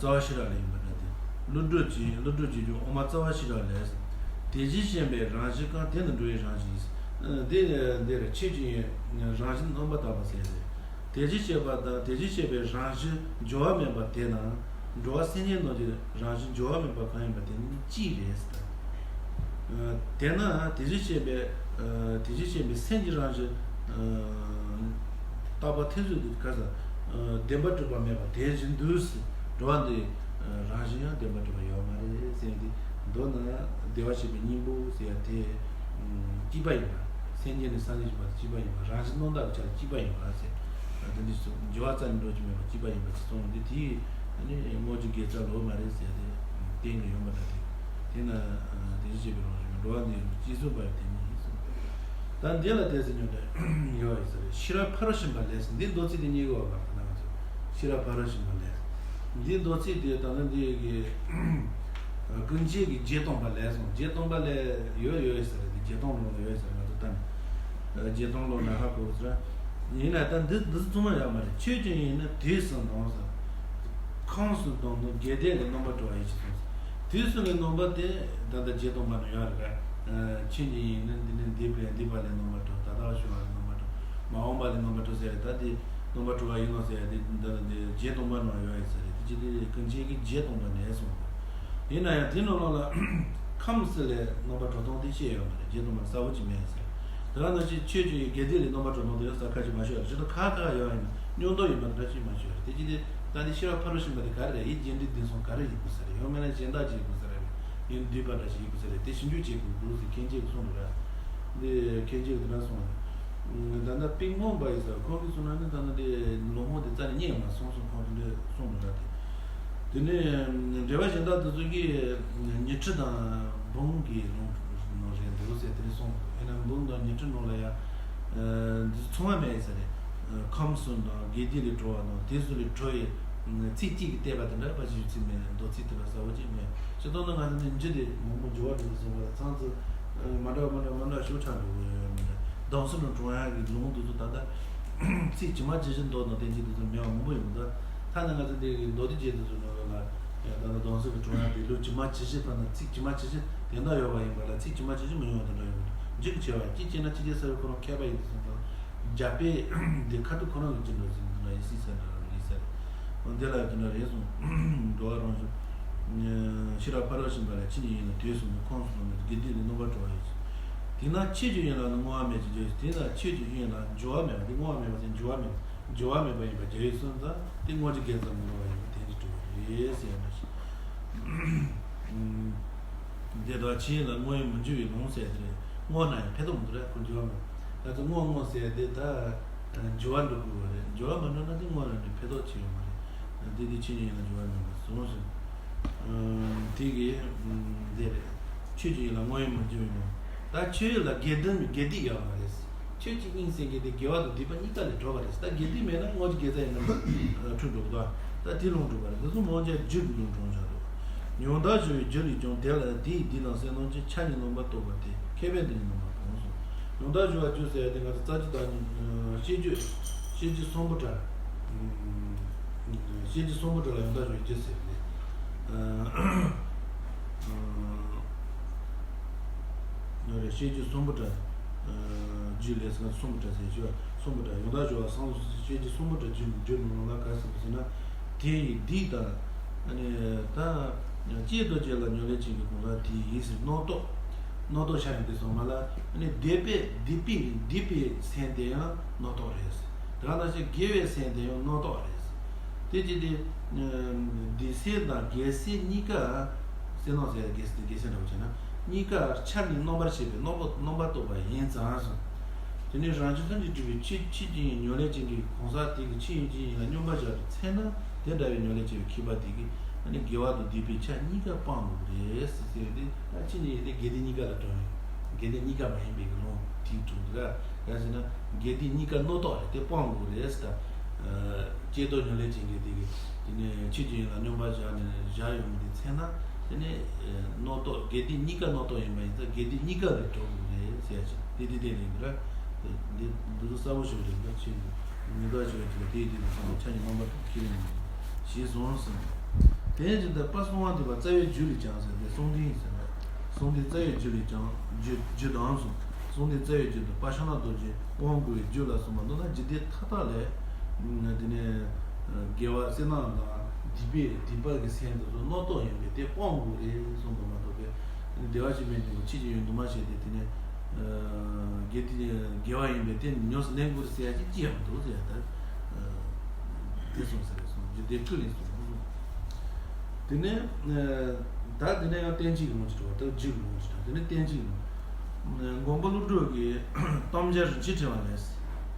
རྩ་བ་ཤེས་རབ་ལས་ཡིན་པ་འདྲ་སྟེ། ཀླུ་སྒྲུབ་ཀྱི་ཀླུ་སྒྲུབ་ཀྱི་ཀྱང་དབུ་མ་རྩ་བ་ཤེས་རབ་ལས། དེ་བཞིན་གཤེགས་པའི་རང་བཞིན་གང་། དེ་ནི་འགྲོ་བའི་རང་བཞིན་ཡིན། འདི་འདིར་ཆོས་ཀྱི་རང་བཞིན་རྣམ་པར་དག་པ་ཟེར་ཏེ། དེ་བཞིན་གཤེགས་པ་དང་དེ་བཞིན་གཤེགས་པའི་རང་བཞིན་འགྱུར་བ་མེད་པ་དེ་ནི་འགྲོ་བ་སེམས་ཅན་རྣམས་ཀྱི་རང་བཞིན་འགྱུར་བ་མེད་པ་གང་ཡིན་པ་དེ་ནི་གཅིག་རེད་ཟེར། དེས་ན་དེ་བཞིན་གཤེགས་པའི་དེ་བཞིན་གཤེགས་པའི་སེམས་ཀྱི་རང་བཞིན་རྟག་པ་ཐེར་ཟུག་དེ་ག་ས་བདེན་པར་གྲུབ་པ་མེད་པ་དེ་བཞིན་དུ་འགྲོ་བ་འདི་རང་བཞིན་ཡང་བདེན་པར་གྲུབ་པ་ཡོད་མ་རེད་ཟེར་ཏེ། མདོར་ན་བདེ་བར་གཤེགས་པའི་སྙིང་པོ་ཟེར་ཡ་དེ་གཅིག་པ་ཡིན་པ། སེམས་ཅན་ནི་སངས་རྒྱས་བྱེད་པ་གཅིག་པ་ཡིན་པ། རང་བཞིན་རྣམ་དག་གི་ཆ་ལ་གཅིག་པ་ཡིན་པ་ཟེར། དེ་འདི་ཚོ་འགྱུར་བ་རྩ་ནས་འགྲོ་རྒྱུ་མེད་པ་གཅིག་པ་ཡིན་པ་ཅིག་གསུངས་ཏེ། དེའི་ནི་བསྔོ་རྒྱུ་དགེ་རྩ་ལོག་མ་རེད་ཟེར་ཏེ་གཏན་གྱི་ཡོང་པ་འདྲ་དེ། དེས་ན་དེ་བཞིན་གཤེགས་པའི་རང་བཞིན་འགྲོ་བ་འདིའི་སྐྱེ་ཚུལ་པ་ཡང་དེ་ཉིད་ཡིན་གསུངས། ད་འདི་ལ་དེ་ཚོ་ཉོན་དེ་ཡོད་ཡིན་ས་རེད། ཤེས་རབ་ཕ་རོལ་ཕྱིན་པ་ལས། འདི་མདོ་ཚིག་དེ་གཉིས་ཀྱི་བར་ལ་ང་ཚོ་ཤེས་རབ་ཕ་རོལ་ཕྱིན་པ་ལས། འདིའི་མདོ་ཚིག་དེ་ད་ལྟ་འདི་གི་ཀུན་མཁྱེན་གྱིས་རྗེ་སྟོང་པ་ལས་གསུངས། རྗེ་སྟོང་པ་ལས་ཡོད་ཡོད་ས་རེད། དེ་རྗེ་སྟོང་ལུང་ལ་ཡོད་ས་རེད། ང་ཚོ་ད་ནི་རྗེ་སྟོང་ལུང་ན་ཧ་གོ་ས་རེད། ཡིན་ན་ད་འདི་འདི་ཚོ་ཚང་མ་ཡག་མ་རེད། ཆོས་ཀྱང་ཡིན་ན་དུས་གསུམ་དང་ཟེར། ཁམས་གསུམ་དང་ནི་དགེ་སྡིག་ལས་རྣམ་པར་གྲོལ་བ་ཡིན་ཞེས་གསུངས་སོ། དུས་གསུམ་ལས་རྣམ་པར་དེ་ད་ལྟ་རྗེ་སྟོང་པ་ན་ཡོད་རེད། ཆོས་ཀྱང་ཡིན་ན་འདི་ནི་འདས་པའི་འདས་པ་ལས་རྣམ་པར་གྲོལ། ད་ལྟ་བ་བྱུང་བ་ལས་རྣམ་པར་གྲོལ། མ་འོངས་པ་ལས་རྣམ་པར་གྲོལ་ཟེར་རེད། ད་དེ་རྣམ་པར་གྲོལ་བ་ཡིན་ནོ་ཟེར་ཡ་དེ་འདི་ལ་འདི་རྗེ་སྟོང་པ་ན་ཡོད་ཡིན་ཟེར་རེད། དེ་ཅི་དེ་ཀུན་མཁྱེན་གྱིས་རྗེ་སྟོང་པ་ནས་གསུངས་པ། ཡིན་ན་ཡང་དེ་ནང་ལོགས་ལ་ཁམས་གསུམ་ལས་རྣམ་པར་གྲོལ་སྟངས་དེ་བཤད་ཡོད་མ་རེད། རྗེ་སྟོང་པ་གསལ་པོ་ཅིག་མེད་ཟེར། དེ་ག་ནང་བཞིན་ཆོས་ཀྱི་དགེ་སྡིག་ལས་རྣམ་པར་གྲོལ་སྟངས་དེ་ཡང་གསལ་ཁ་ཅིག་མ་ཤོད་རེད། ཇི་ལྟར་ཁ་ཁ་ཡོད་ཡིན་ན་སྙོམས་འདོགས་ཡིན་པ་འདྲ་ཅིག་མ་ཤོད་རེད། དེ་ཅི་དེ་ད་འདི་ཤེས་རབ་ཕ་རོལ་ཕྱིན་པ་དེ་ག་རེ་རེད། ཡིད་རྒྱས་འབྲིང་བསྡུས་གསུམ་ག་རེ་ཡིན་དགོས་ས་རེད། ཡང་མིན་ན་གཞན་དག་ཅིག་ཡིན་དགོས་ས་རེད། ཡང་བསྡུས་པ་འདྲ་ཞིག་ཡིན་དགོས་ས་རེད། དེ་ཞིབ་འཇུག་བྱེད་དགོས་འདུག་ཟེར་མཁན་ཆེན་གྱིས་གསུངས་འདུག་ར། འདི་མཁན་ཆེན་གྱིས་དེ་འདྲ་གསུངས་རེད། ད་ལྟ་པི་ཝང་པ་ཡིན་ཟེར། ཁོང་གིས་གསུངས་ན་ནི་ད་ལྟ་འདི་ལུང་ཧོང་དེ་རྩ་ནས་རྙེད་མ་སོང་གསུངས། ཁོང་དེ་འདྲ་གསུངས་འདུག་ར། དེ་དེ་ནས་འགྲེལ་པ་གཞན་དག་དེ་ཚོ་གིས་ཉི་ཁྲི་དང་འབུམ་གྱི་ལུང་ནང་རེད་འདུག་ཟེར་དེ་འདྲ་གསུངས་འདུག་ཡིན་ནའང་འབུམ་དང་ཉི་ཁྲི་ནང་ལ་ཡང་འདི་ཚོ་ཚང་མ་མེད་ཟེར་རེད། ཁམས་གསུམ་དང་དགེ་སྡིག་ལས་གྲོལ་བ་དང་དེ་ཚོ་ལས་གྲོལ་བའི་ཚིག་གཅིག་གིས་བསྟན་པ་དེ་འདྲ་ཕལ་ཆེར་ཡོད་ཚིག་མེད། མདོ་ཚིག་དེ་འདྲ་གསལ་པོ་ཅིག་མེད། སྤྱིར་བཏང་ན་ང་ཚོ་འདི་འཇུ་དེ་མང་པོ་འགྱུར་བ་འགྲོ་གི་སོང་བ་ལ་ཚང་ཚོ་མ་འདྲ་བ་མ་འདྲ་མ་འདྲ་ཤོག་ཆགས་འགྲོ་གི་ཡོད་མི་འདྲ། གདམས་ཟབ་ནང་དྲངས་ཡག་གི་ལུང་དེ་ཚོ་ད་ལྟ་ ཚིག་ཇི་མ་ཇི་བཞིན་འདོགས་དང་བསྟན་བཅོས་དེ་ཚོ་མེད་པ་མང་པོ་ཡོད་མི་འདུག་ཐ་ན་ང་ཚོ་འདི་གི་མདོ་སྡེ་རྒྱན་དེ་ཚོ་ནང་ལ་ཡང་ད་ལྟ་སྡོམ་གསུམ་གྱི་དྲུང་ཡང་དེ་ལུགས་ཇི་མ་ཇི་བཞིན་ཐ་ན་ཚིག་ཇི་མ་ཇི་བཞིན་དེ་འདྲ་ཡོད་པ་ཡིན་པ་ལ་ཚིག་ཇི་མ་ཇི་བཞིན་མི་ཡོང་བ་དེ་འདྲ་ཡོད་མི་འདུག་འཇིག་ཆེ་བ་ཅི་སྐྱེས་ན་ཅི་སྐྱེས་ས་བའི་ཁོ་རང་མཁས་པ་ཡིན་དུ་སོང་ཙང་། རྒྱ་དཔེ་འདི་ཁ་ཐུག་ཁོ་རང་གི་ཅི་འདྲ་ཟིན་འདུག་ན་ཡིན་སྲིད་ས་འདྲ་རང་ཡིན་ས་རེད། འོ་འདི་ལ་ཡང་དེ་འདྲ་རེད་གསུངས། འགྲོ་བ་རང་བཞིན། ཤེས་རབ་ཕ་རོལ་ཕྱིན་པ་ལ་ཕྱིན་ཅི་ཡིན་ལ་དུས་གསུམ་དུ་ཁོངས་སུ་འཛོམས་པའི་དགེ་སྡིག་ལས་རྣམ་པར་གྲོལ་བ་ཡིན་ཞིང་། དེས་ན་ཆོས་ཀྱི་དབྱིངས་ལ་ནི་བསྔོ་བ་མེད་ཅེས་བརྗོད་ཅིང་། དེས་ན་ཆོས་ཀྱི་དབྱིངས་ལ་འགྱུར་བ་མེད་པ་དེ་བསྔོ་བ་མེད་པ་དེ་འགྱུར་བ་མེད་པ་འགྱུར་བ་མེད་པ་ཡིན་པར་བརྗོད་ཡོད་གསུངས་ཙང་དེ་བསྔོ་རྒྱུ་དགེ་རྩ་མི་སློང་བ་ཡིན་པ་དེ་འདྲ་གྲུབ་པ་རེད་ཟེར་ཡ་འདྲ་ཞིག་འདི་ལྟར་ཆོས་དབྱིངས་ལ་བསྔོ་བས་མི་འགྱུར་བའི་ལུང་ཟེར་དེ་རེད། བསྔོ་ན་ཡང་ཕན་ཐོགས་མི་འདུག་ར་ཁོ་འགྱུར་བ་མེད། ད་ཚོ་བསྔོ་བསྔོ་ཟེར་དེ་ད་འགྱུར་བ་འགྲོ་དགོས་པ་རེད། འགྱུར་བ་མ་འགྲོ་ན་དེ་བསྔོ་ན་ནི་ཕན་ཐོགས་ཆེ་ཡོད་མ་རེད། འདི་དེ་ཆོས་དབྱིངས་ལ་འགྱུར་བ་མེད་པར་གསུངས་ཟིན། དེ་གི་འདི་རེད། ཆོས་ཀྱི་དབྱིངས་ལ་བསྔོ་བས་མི་འགྱུར་བའི་ལུང་། ད་ཆོས་ལ་དགེ་ལྡན་དགེ་སྡིག་ཡོད་མ་རེད། ཆོས་ཀྱི་དབྱིངས་ཟེར་མཁན་དེ་དགེ་བ་དང་སྡིག་པ་གཉིས་ཀ་ལས་གྲོལ་བ་རེད། ད་དགེ་སྡིག་མེད་ན་བསྔོ་རྒྱུ་དགེ་རྩ་ཡིན་ན་འཁྲུལ་འགྲོ་གི་འདུག་ད་དེ་ལུང་གྲུབ་པ་རེད། འདི་ཚོ་མང་ཆེ་རྒྱུ་གི་ལུང་དྲངས་བཞག་འདུག་ཡང་དག་སྦྱོར་བའི་རྒྱུ་ལས་ཀྱང་དེ་ལ་དེའི་སྡིག་དང་སེར་སྣའི་ཕྱིར་ཆ་གཉིས་རྣམ་པར་རྟོག་པ་སྟེ་མཁས་པས་འདི་གཉིས་རྣམ་པར་སྤོང་གསུངས། ཡང་དག་སྦྱོར་བའི་རྒྱུ་ཟེར་ཡ་དེ་ང་ཚོ་རྩ་རྒྱུད་བརྟག་གཉིས་བཤད་རྒྱུད་བཤད་རྒྱུད་གསུམ་པོ་འདྲ། བཤད་རྒྱུད་གསུམ་པོ་འདྲ་ལ་ཡང་དག་སྦྱོར་བའི་རྒྱུ་ཟེར་ནས། ཡང་རེ་བཤད་རྒྱུད་གསུམ་པོ་འདྲ། རྒྱུད་ལས་ཟེར་ན་གསུམ་པོ་འདྲ་ཟེར་ཞུ་བ་གསུམ་པོ་འདྲ་ཡང་དག་སྦྱོར་བ་སངས་སུ་བཤད་རྒྱུད་གསུམ་པོ་འདྲ་རྒྱུད་རྒྱུད་ནང་ལ་ག་ཟེར་བ་ཟེར་ན། དེ་ཡི་སྡིག་དང་། ཨ་ནི་ད་ཅེས་ལྟོ་ཅེས་ལ་ཉོན་ལེན་བྱེད་ཀྱི་གང་ཟག་དེ་ཡིས་ཟེར་རྣོ་རྟོག་རྣོ་རྟོག་ཆ་ཡང་དེ་སོང་མ་ལ་ཨ་ནི་སྡིག་པའི་སྡིག་པའི་སྡིག་པའི་སེམས་དེ་ཡང་རྣོ་རྟོག་རེད། དེ་ག་ནང་བཞིན་དགེ་བའི་སེམས་དེ་ཡང་རྣོ་རྟོག་རེད། དེ་ཅི་སྟེ། སྡིག་སེམས་དང་དགེ་སེམས་གཉིས་ཀ། སེམས་ནང་ཟེར་དགེ་སེམས་དགེ་སེམས་འདྲ་བོ་བྱས་ན། གཉིས་ཀ་ཆ་ནི་རྣམ་པར་ཤེས་པའི་རྣམ་པ་རྣམ་པར་རྟོག་པ་ཡིན་ཙང་། དེ་ནི་རང་བྱུང་ཐམས་ཅད་གྲུབ་པའི་ཆོས་ཆོས་ཅན་ཉོན་ལེན་བྱེད་མཁན་གྱི་གང་ཟག་དེ་གི་ཆོས་ཡིན་ཅན་ཡིན་ལ་སྙོམས་པར་བཞག་པའི་ཚེ་ན་དེ་འདྲ་བའི་ཉོན་ལེན་བྱེད་པའི་མཁས་པ་དེ་གིས་ཨ་ནི་དགེ་བ་དང་སྡིག་པའི་ཆ་གཉིས་ཀ་སྤང་དགོས་རེད་ཟེར་ཟེར་ཏེ། ད་ཅི་ནས་ཡིན་ཏེ་དགེ་སྡིག་གཉིས་ཀ་ལ་དྲངས་ཡོད། དགེ་སྡིག་གཉིས་ཀ་མ་ཡིན་པའི་གི་ལུང་དེ་དྲངས་འདུག་ག་ཡང་ཟེར་ན་དགེ་སྡིག་གཉིས་ཀ་རྣོ་རྟོག་རེད། དེ་སྤང་དགོས་རེད་ཟེར། ད་ཅེས་ལྟོ་ཉོན་ལེན་བྱེད་མཁན་དེ་གིས་དེ་ནས་ཆོས་ཅན་ཡིན་ལ་སྙོམས་པར་བཞག་ནས་བཞག་ཡོང་མཁན་དེ་ཚེ་ན། དེ་ནས་རྣོ་རྟོག་དགེ་སྡིག་གཉིས་ཀ་རྣོ་རྟོག་ཡིན་པ་ཡིན་ཙང་དགེ་སྡིག་གཉིས་ཀ་ལས་གྲོལ་དགོས་རེད་ཟེར་ཡ་ཅིག་དེ་དེ་དེ་ལས་འདི་ར། འདི་འདི་ཚོ་གསལ་པོ་ཞིག་རེད། འདི་ཆེ་ནི་མི་འདོག་ཆེ་བ་ཅིག་ལ་དེའི་དེ་དེ་ཚོ་ཆ་ནི་རྣམ་པ་ཁྱེར་ཡོང་ཞེས་གསུངས་ཟིན། དེ་ཡང་ཇི་ལྟར་པ་གསང་བ་འདུས་པ་རྩ་བའི་རྒྱུད་ལས་ཀྱང་ཟེར་ཏེ་གསང་འདུས་ཟེར་བ། གསང་འདུས་རྩ་བའི་རྒྱུད་ལས་ཀྱང་རྒྱུད་རྒྱུད་དང་གསུངས། གསང་འདུས་རྩ་བའི་རྒྱུད་དུ་པ་ཤ་ན་རྡོ་རྗེ་དབང་བསྐུར་བའི་རྒྱུད་ལ་གསུངས་པ་མདོར་ན་འཇིག་རྟེན་མཐའ་དག་ལས། དེ་ནས་དགེ་བ་སེར་སྣ་དང་སྡིག་པའི་སྡིག་པ་གི་སེམས་དེ་ཚོ་རྣོ་རྟོག་ཡིན་པས་དེ་སྤང་དགོས་རེད་གསུངས་པ་མ་གཏོགས་པའི་བདེ་བ་ཆེན་པོའི་སྙིང་པོ་ཕྱིན་ཅི་ཡོད་འདུས་མ་བྱས་ཏེ་དེ་ནས་དགེ་སྡིག་དགེ་བ་ཡིན་པས་དེ་ཉམས་སུ་ལེན་དགོས་ཟེར་ཡ་ཅིག་ཅི་ཡང་མི་འདུག་ཟེར་ཡ་ད། དེ་གསུངས་ཟེར་རེད་གསུངས་རྒྱུ་དེ་ཀུན་ལས་གསུངས་གསུངས། དེ་ནས་ད་དེ་ནས་ཡང་གཏན་ཚིགས་ལུང་ཅིག་འགྲོ་བ་ལྟ་བུ་རྒྱུད་ལུང་ཅིག་དང་དེ་ནས་གཏན་ཚིགས་ལུང་། མགོན་པོ་ཀླུ་སྒྲུབ་ཀྱི་སྟོབས་འཆར་རིན་ཆེན་ཕྲེང་བ་ལས།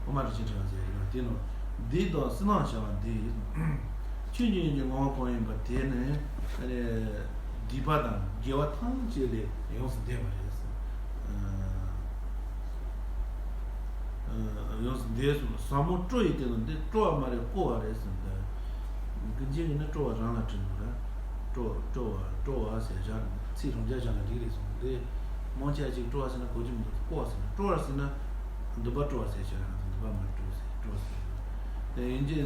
དབུ་མ་རིན་ཆེན་ཕྲེང་བ་ཟེར་ཡོད་དེ་ནོ། འདི་དང་སྲིད་ལམ་བྱ་བ་འདི། ཆོས་ཉིད་ཀྱི་ངོ་བོ་གང་ཡིན་པ་དེ་ནི། སྡིག་པ་དང་དགེ་བ་ཐམས་ཅད་ལས་ཡོངས་སུ་འདས་པ་རེད། ཡོངས་སུ་འདས་སོ་ཟབ་མོ་སྤྲོ་ཡི་སྟེང་དུ་འདི་སྤྲོ་བ་མ་རེད་བསྐོར་བ་རེད་ཟེར་འདི། ཀུན་མཁྱེན་གྱིས་ནི་སྤྲོ་བ་རང་ལ་དྲིལ་འདུག་ར། སྤྲོ་སྤྲོ་བ་སྤྲོ་བ་ཟེར་བཞག་ཚིག་རང་རྐྱ་བཞག་ན་འགྲིག་རེད་གསུངས་འདི། མང་ཆེ་བ་ཅིག་སྤྲོ་བ་ཟེར་ན་གོ་རྒྱུ་མི་འདུག་བསྐོར་བ་ཟེར་ན་སྤྲོ་བ་ཟེར་ན། འདུན་པ་སྤྲོ་བ་ཟེར་བྱས་ན་འདུན་པ་མ་སྤྲོ་ཟེར་སྤྲོ་ཟེར། དེ་ཡིན་གྱི་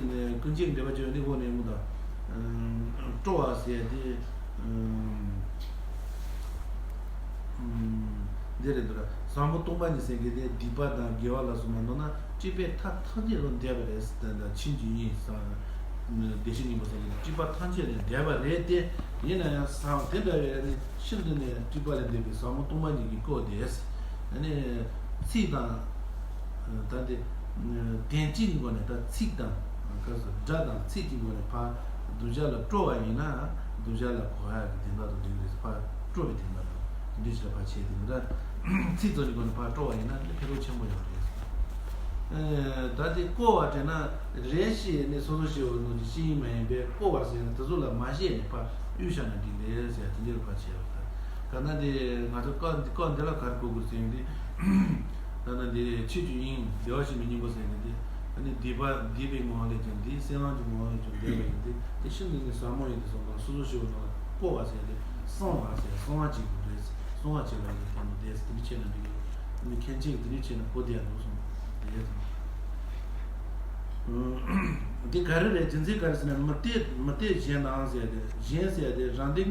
ཀུན་མཁྱེན་འགྲེལ་པ་བརྗོད་འདི་འོག་ནས་མུ་དང་། སྤྲོ་བ་ཟེར་དེ། འདི་རེད་འདུག་ར། ཟབ་མོ་སྟོང་པ་ཉིད་ཟེར་མཁན་དེ་སྡིག་པ་དང་དགེ་བ་ལ་སོགས་པ་མདོར་ན་སྤྱོད་པའི་མཐའ་ཐམས་ཅད་དུ་འདས་པ་རེད་ཟེར་ད་ཕྱིན་ཅི་ཡིན་ཟེར། བདེ་གཤེགས་སྙིང་པོ་ཟེར་མཁན་དེ་སྤྱོད་པ་ཐམས་ཅད་ལས་འདས་པ་རེད་དེ། ཡིན་ན་ཡང་ཟབ་དེ་འདྲ་བའི་ནི་ཤིན་ཏུ་ནས་སྤྱོད་པ་ལས་འདས་པའི་ཟབ་མོ་སྟོང་པ་ཉིད་ཀྱི་སྐོར་དེ། ཨ་ནི་ཚིག་དང་། ད་འདི། དོན་སྤྱིའི་སྒོ་ནས་ད་ཚིག་དང་། ག་ཟེར་སྒྲ་དང་ཚིག་གི་སྒོ་ནས་ཕར་གདུལ་བྱ་ལ་སྤྲོ་བ་ཡིན་ན་གདུལ་བྱ་ལ་གོ་ཡག་གི་དོན་དག་དང་འདུལ་རེད། ཕར་སྤྲོ་བའི་དོན་དག་དང་འདུལ་བྱ་ཕར་བྱས་ཏེ་འདི་འདྲ་ཚིག་ཙམ་གྱི་སྒོ་ནས་ཕར་སྤྲོ་བ་ཡིན་ན་འདི་ཕན་ཐོགས་ཆེན་པོ་ཡོད་རེད། ད་འདི་བསྐོར་བ་དྲན་ན་རེ་ཞིག་ནི་སོ་སོ་ཞེས་པ་ནང་གི་ཤེས་ཡིན་མ་ཡིན་པས་བསྐོར་བ་ཟེར་ན་དེ་ཚོ་ལ་མ་བཤད་ནས་ཕར་གཡུག་བཞག་ན་འགྲིག་རེད་ཟེར་དེ་འདྲའི་ཕར་བྱས་པ་དང་། ག་ན་འདི་ང་ཚོ་སྐབས་འདི་སྐབས་འདི་ལ་ག་རེ་གོ་དགོས་ཟེར་ཡོང་དུས། ད་ནི་འདི་ཆོས་ཀྱི་དབྱིངས་བདེ་བ་ཆེན་པོའི་སྙིང་པོ་ཟེར་མཁན་འདི། ཨ་ནི་སྡིག་པ་སྡིག་པའི་ངོ་བོ་ལས་ཀྱང་འདི་སེམས་ལམ་གྱི་ངོ་བོ་ལས་ཀྱང་འདས་པ་ཡིན་ཏེ་དེ་ཤིན་ཏུ་ནི་ཟབ་མོ་ཡིན་ཏེ་གསུངས་པ་སོ་སོ་ཞེས་པ་ནང་ལ་བསྐོར་བ་ཟེར་ཏེ་གསང་བ་ཟེར་གསང་བ་བྱེད་དགོས་རེད། གསང་བ་བྱེད་པ་ཡིན་ཏེ་དེ་འདི་ཆེ་ན་འདི་གི་ནི་མཁན་ཆེ་གི་དེ་ནི་ཆེ་ན་གོ་བདེ་ཡ་འདུག་གསུངས་དེ་ཡ་དང་། འདི་ག་རེ་རེད། རྒྱུ་མཚན་ག་རེ་ཟེར་ན། མུ་སྟེགས་མུ་སྟེགས་གཞན་དང་ཟེར་ཏེ། གཞན་ཟེར་ཏེ་རང་སྡེ་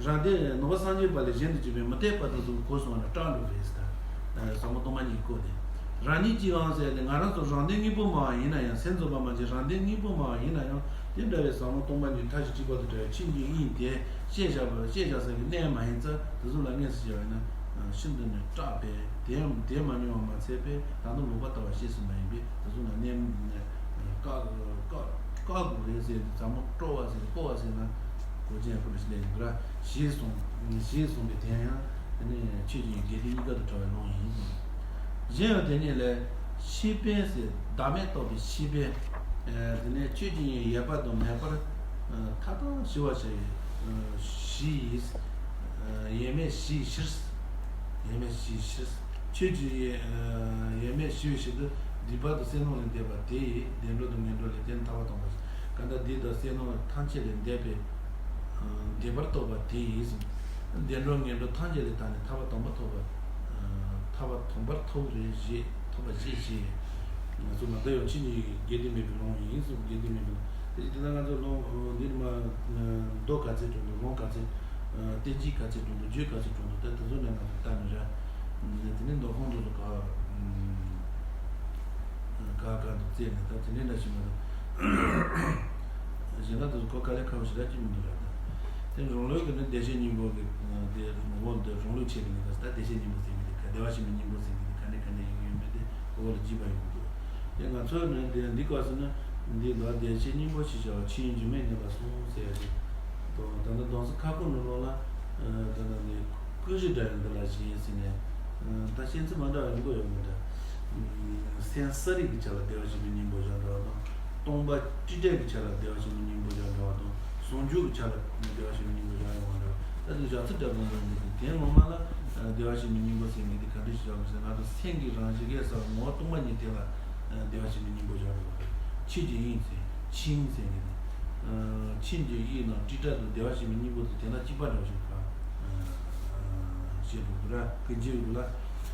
རང་སྡེ་ནང་པ་སངས་རྒྱས་པ་ལས་གཞན་དུ་གྱུར་པའི་མུ་སྟེགས་པ་དེ་ཚོ་གོ་སོང་ན་སྐྲག་འགྲོ་རེད་ཟེར། ད་ཟབ་མོ་སྟོང་པ་ཉིད་ཀྱི་སྐོར་དེ། རང་ཉིད་ཀྱིའང་ཟེར་ཏེ། ང་རང་ཚོ་རང་སྡེ་དངོས་པོ་མ་ཡིན་ན་ཡང་། སེམས་ཙམ་པ་མ་ཡིན། རང་སྡེ་དངོས་པོ་མ་ཡིན་ན་ཡང་། དེ་འདྲ་བའི་ཟབ་མོ་སྟོང་པ་ཉིད་མཐའ་བཞི་གཅིག་པ་དང་བྲལ་བའི་ཆོས་ཉིད་ཡིན་ཏེ། བཤད་བཞག་པ་བཤད་བཞག་ས་ཀྱི་གནས་མ་ཡིན་ཙང་། དེ་ཚོ་ལ་དངོས་སུ་བྱས་པ་ཡིན་ན་ཤིན་ཏུ་ནས་སྐྲག་པས། དེ་ཡང་དེ་མ་མྱོང་བ་མ་ཚད་པས། ད་དུང་ལོག་པར་ལྟ་བ་ཤེས་སུ་མ་ཡིན་པས། དེ་ཚོ་ལ་གནས་བཀག་བཀག་བཀག་དགོས་རེད་ཟེར་ཏེ། ཟབ་མོ་སྤྲོ་བ་ཟེར་ཏེ་སྤོ་བ་ཟེར་ན་གོ་ཅན་ཡང་ཁོ་ན་ཞིག་ལས་ཡིན་འདུག་ར། ཞེས་གསུངས། ཞེས་གསུངས་པའི་དོན་ཡང་དེ་ནི་ཆོས་ཀྱི་དགེ་སྡིག་གཉིས་ཀ་དང་བྲལ་བའི་ལུང་ཡིན། གཞན་ཡང་དེ་ཉིད་ལས་ཤེས་པས་ཟེར། བདག་མེད་རྟོགས་པའི་ཤེས་པས། ཨ་དེ་ནས་ཆོས་ཀྱི་དབྱིངས་ཡོད་པ་དང་མེད་པར་ཨ་མཐའ་དག་ཞི་བར་བྱ་བའི་ཨ་གཞི་ཡིས། ཨ་ཡོད་མེད་གཞིའི་ཕྱིར། ཡོད་མེད་གཞིའི་ཕྱིར། ཆོས་ཀྱི་དབྱིངས་ཨ་ཡོད་མེད་ཞི་བའི་ཕྱིར་དུ། སྡིག་པ་དང་བསོད་ནམས་ལས་འདས་པ་དེ་ཡིས། བདེ་འགྲོ་དང་ངན་འགྲོ་ལས་བརྟེན་ཐར་པ་དམ་པ། གང་ལྟར་སྡིག་དང་བསོད་ནམས་ཐམས་ཅད་ལས་འདས་པའི་འདས་པར་རྟོགས་པ་དེ་ཡིས། བདེ་འགྲོ་ངན་འགྲོ་ཐམས་ཅད་ལས་ཐར་ནས་ཐར་པ་དམ་པ་ཐོབ་པ། ཐར་པ་དམ་པར་ཐོབ་རེ་ཞེས། ཐོབ་པ་ཞེས་བཞེད། ང་ཚོ་མ་ད་ཡང་ཕྱིན་ཅི་དགེ་སྡིག་མེད་པའི་ལུང་ཡིན་གསུངས། དགེ་སྡིག་མེད་པའི་ལུང་། དེ་དེ་ན་ང་ཚོ་ལུང་འདི་ནི་མ་མདོ་ག་ཚད་དྲངས་འདུག་ལུང་ག་ཚད། བསྟན་བཅོས་ག་ཚད་དྲངས་འདུག་རྒྱུད་ག་ཚད་དྲངས་འདུག་ད་དེ་ཚོ་ནས་ང་ཚོ་ལྟ་ནི་ར། དེ་ནས་མདོ་ཁོང་དུ་ག་ག་ག་འདུག་བཙལ་ནས། ད་དེ་འདྲ་འདྲ་ཞིག་མ་གཏོགས། གཞན་དག་དེ་ཚོ་གོ་དཀའ་ལས་ཁག་པོ་ཞེ་དྲག་ཅིག་མི་འདུག་ར། ད་དེ་རང་ལུགས་ཀྱི་ནི་བདེ་གཤེགས་སྙིང་པོ་གི་དེ་འོག་དེ་རང་ལུགས་ཆེ་གི་ནི། ད་ད་བདེ་གཤེགས་སྙིང་པོ་ཟེར་མི་དེ་ག། བདེ་བར་གཤེགས་པའི་སྙིང་པོ་ཟེར་མི་དེ་ག་ནས་ག་ནས་ཡོང་ཡོད་མེད་དེ་འོག་ལ་བརྗོད་པ་ཡོང་གི་འདུག་དེ་ང་ཚོས་ནི་དེ་འདི་སྐབས་སུ་ནི་འདི་ལ་བདེ་གཤེགས་སྙིང་པོ་ཞེས་བྱ་བ་ཆོས་དབྱིངས་འགྱུར་མེད་བརྙེས་པ་གསུངས་ཟེར་ཡ་དེ་དང་། ད་ལྟ་གདུང་སེམས་ཁ་སྐོང་ནང་ལོགས་ལ་ད་ལྟ་འདི་ཀུན་གཞི་འདྲ་ཡང་འདི་ལ་བཞིན་ཟེར་ནས། ད་བཤད་ཚུལ་མ་འདྲ་བ་ཡོང་གི་ཡོད་མི་འདྲ། སེམས་ས་རིག་གི་ཆ་ལ་བདེ་བར་གཤེགས་པའི་སྙིང་པོ་བཞག་འདྲ་བ་དང་། སྟོང་པ་སྤྲོས་བྲལ་གྱི་ཆ་ལ་བདེ་བར་གཤེགས་པའི་སྙིང་པོ་བཞག་འདྲ་བ་དང་། ཟུང་འཇུག་གི་ཆ་ལ་བདེ་བར་གཤེགས་པའི་སྙིང་པོ་བཞག་ཡོང་བ་འདྲ་བ། ད་དེ་བཞག་ཚུལ་འདྲ་མི་འདྲ་འདུག་དེ་ངོ་མ་ལ་བདེ་བར་གཤེགས་པའི་སྙིང་པོ་ཟེར་མཁན་དེ་ག་འདྲ་ཞིག་བཞག་དགོས་ཟེར་ན། ང་ཚོ་སེམས་ཀྱི་རང་བཞིན་གས་ཟེར་བ་ངོ་བོ་སྟོང་པ་ཉིད་དེ་ལ་བདེ་བར་གཤེགས་པའི་སྙིང་པོ་བཞག་དགོས་པ་རེད། ཆོས་ཀྱི་དབྱིངས་ཟེར། ཆོས་དབྱིངས་ཟེར་མཁན་དེ། ཆོས་ཀྱི་དབྱིངས་དང་སྤྲོས་བྲལ་དུ་བདེ་བར་གཤེགས་པའི་སྙིང་པོ་དེ་དེ་ན་གཅིག་པ་འདྲ་བ་ཞིག་ག་བཤད་འདུག་ར། ཀུན་མཁྱེན་གྱིས་ལ།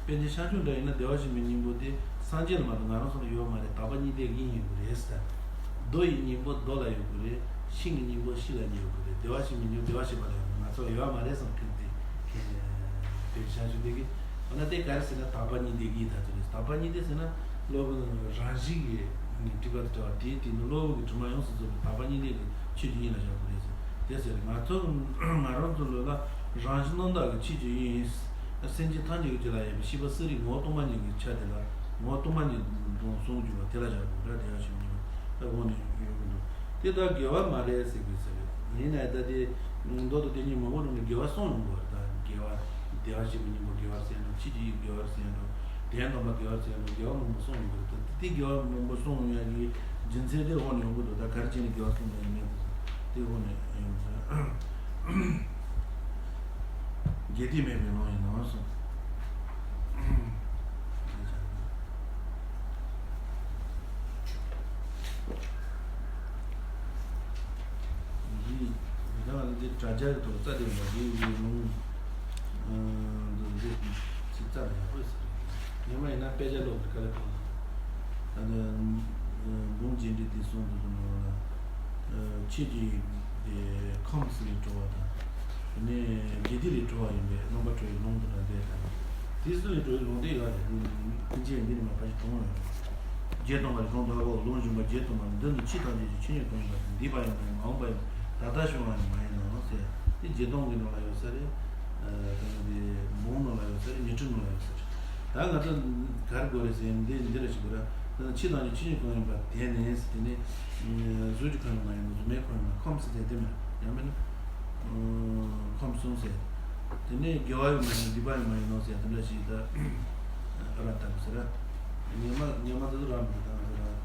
པཎ་ཆེན་ཤཱཀྱ་འདྲ་ཡིན་ན་བདེ་བར་གཤེགས་པའི་སྙིང་པོ་དེ་སངས་རྒྱས་ལ་མ་གཏོགས་ང་རང་ཚོ་ལ་ཡོད་མ་རེད། དག་པ་གཉིས་ལྡན་གྱི་དབྱིངས་ཡོད་དགོས་རེད་ཟེར། རྡོ་ཡི་སྙིང་པོ་རྡོ་ལ་ཡོད་དགོས་རེད། ཤིང་གི་སྙིང་པོ་ཤིང་ལ་ཡོད་དགོས་རེད། བདེ་བར་གཤེགས་པའི་སྙིང་པོ་བདེ་བར་གཤེགས་པ་ལ་ཡོད་དགོས། ང་ཚོ་ལ་ཡོད་མ་རེད་བསམ་མཁན་དེ། པཎ་ཆེན་ཤཱཀྱ་དེ་གིས་འོ་ན་དེ་ག་རེ་ཟེར་ན་དག་པ་གཉིས་ལྡན་གྱི་དེ་ཚོ་རེད། དག་པ་གཉིས་ལྡན་ཟེར་ན་གློ་བུར་རང་བཞིན་གྱི་སྒྲིབ་པ་དང་བྲལ་བ་དེའི་སྟེང་དུ་གློ་བུར་གྱི་དྲི་མ་ཡོངས་སུ་རྫོགས་པའི་དག་པ་གཉིས་ལྡན་གྱི་ཆོས་ཀྱི་དབྱིངས་ལ་བཞག་དགོས་རེད་ཟེར། དེ་ཟེར། ང་ཚོ་ང་རང་ཚོ་ལོ་ལ་རང་བཞིན་སྣང་དག་གི་ཆོས་ཀྱི་དབྱིངས། སེམས་ཅན་ཐམས་ཅད་ཀྱི་རྒྱུད་ལ་ཡོད་པའི་ཤེས་པ་གསལ་རིག་ངོ་བོ་སྟོང་པ་ཉིད་ཀྱི་ཆ་དེ་ལ། ངོ་བོ་སྟོང་པ་ཉིད་དང་ཟུང་འཇུག་པ་དེ་ལ་བཞག་དགོས་རེད། བདེ་བར་གཤེགས་པའི་སྙིང་པོ་ད་འོག་ནས་ཡོང་གི་འདུག་དེ་ལྟར་དགེ་བ་མ་རེད་ཟེར་དགོས་ཟེར་རེད། ཡིན་ནའི་ད་དེ་མདོ་དང་དེ་གཉིས་མང་པོ་རུང་ནས་དགེ་བ་གསུངས་ཡོང་གི་རེད། ད་དགེ་བ་བདེ་བར་གཤེགས་པའི་སྙིང་པོ་དགེ་བར་ཟེར་འགྲོ། ཆོས་ཀྱི་དབྱིངས་དགེ་བར་ཟེར་འགྲོ། དོན་དམ་པ་དགེ་བར་ཟེར་འགྲོ། དགེ་བ་མང་པོ་གསུངས་ཡོང་གི་རེད། ད་དེ་དགེ་བ་མང་པོ་གསུངས་ཡོང་ཡ་གི་རྒྱུ་མཚན་དེ་འོག་ནས་ཡོང་གི་འདུག་ད་ག་རེ་བྱས་ནས་དགེ་བ་གསུངས་པ་ཡིན་མིན་དེ་འོག་ནས་ཡོང་གི་རེད། དགེ་སྡིག་མེད་པའི་ལུང་ཡིན་ནོ་གསུངས། འདི་ད་འདི་དྲ་རྒྱ་གི་ཐོག་རྩ་དེ་འདྲ་འདི་ཡི་ལུང་འདི་འདི་ཚིག་རྩ་ལ་ཡག་པོ་ཟེར། ངས་མ་ཡིན་ན་དཔེ་ཆ་ཀློག་གི་དཀའ་ལས་ཁག་ཨ་ནི་འབུམ་རྒྱས་འབྲིང་བསྡུས་གསུམ་དུ་བཟུང་ནོ་ལ། ཆོས་ཀྱི་དེ་ཁམས་གསུམ་ལས་གྲོལ་བ་དང་། དེ་ནས་དགེ་སྡིག་ལས་གྲོལ་བ་ཡིན་པས་རྣམ་པར་གྲོལ་བའི་ལུང་དུ་ན་འདས་དང་། དེ་གསུམ་ལས་གྲོལ་བའི་ལུང་དེ་ཡོད་རེད། ཕན་ཆད་འདི་ནས་མ་ཕལ་ཆེར་གྲངས་ཡོད་རེད། བརྒྱད་སྟོང་པ་རེད། གྲངས་དག་གོ་ལུང་གཞོན་པ་བརྒྱད་སྟོང་པ་ནི་མདུན་དུ་ཆོས་ཐམས་ཅད་ཀྱི་ཆོས་ཉིད་སྟོང་པ་དང་འདས་པ་ཡང་མ་ཡིན། མ་འོངས་པ་ཡང་ད་ལྟ་བྱུང་བ་ཡང་མ་ཡིན་ནོ་ཟེར། དེ་བརྒྱད་སྟོང་གི་ནང་ལ་ཡོད་ས་རེད། ད་ནི་དེ་འབུམ་ནང་ལ་ཡོད་ས་རེད། ཉི་ཁྲི་ནང་ལ་ཡོད་ས་རེད། ད་ང་ཚོ་ག་རེ་དགོས་རེད་ཟེར་ན་འདི་འདི་ལ་ཞིག་དགོས་ར། ད་ནི་ཆོས་ཐམས་ཅད་ཆོས་ཉིད་སྟོང་ཡིན་པ་དེ་ནས་ཟེར། དེ་ནས་གཟུགས་ཀྱི་ཁམས་ཡང་མ་ཡིན་ནོ། གཟུགས་མེད་ཁམས་ཡང་མ་ཡིན། ཁམས་ཟེར་དེ་དེ་མིན་ཡང་མིན་ན། ཁམས་གསུམ་ཟེར། དེ་ནས་དགེ་བ་ཡང་མ་ཡིན། སྡིག་པ་ཡང་མ་ཡིན་ནོ་ཟེར། དེ་འདྲ་ཞིག་ད་ཨ་ར་ལྟ་བུ་ཟེར་ར། ཉི་མ་ཉི་མ་དེ་ཚོ་ར་མི་འདུག་ད་ང་ཚོ་ར་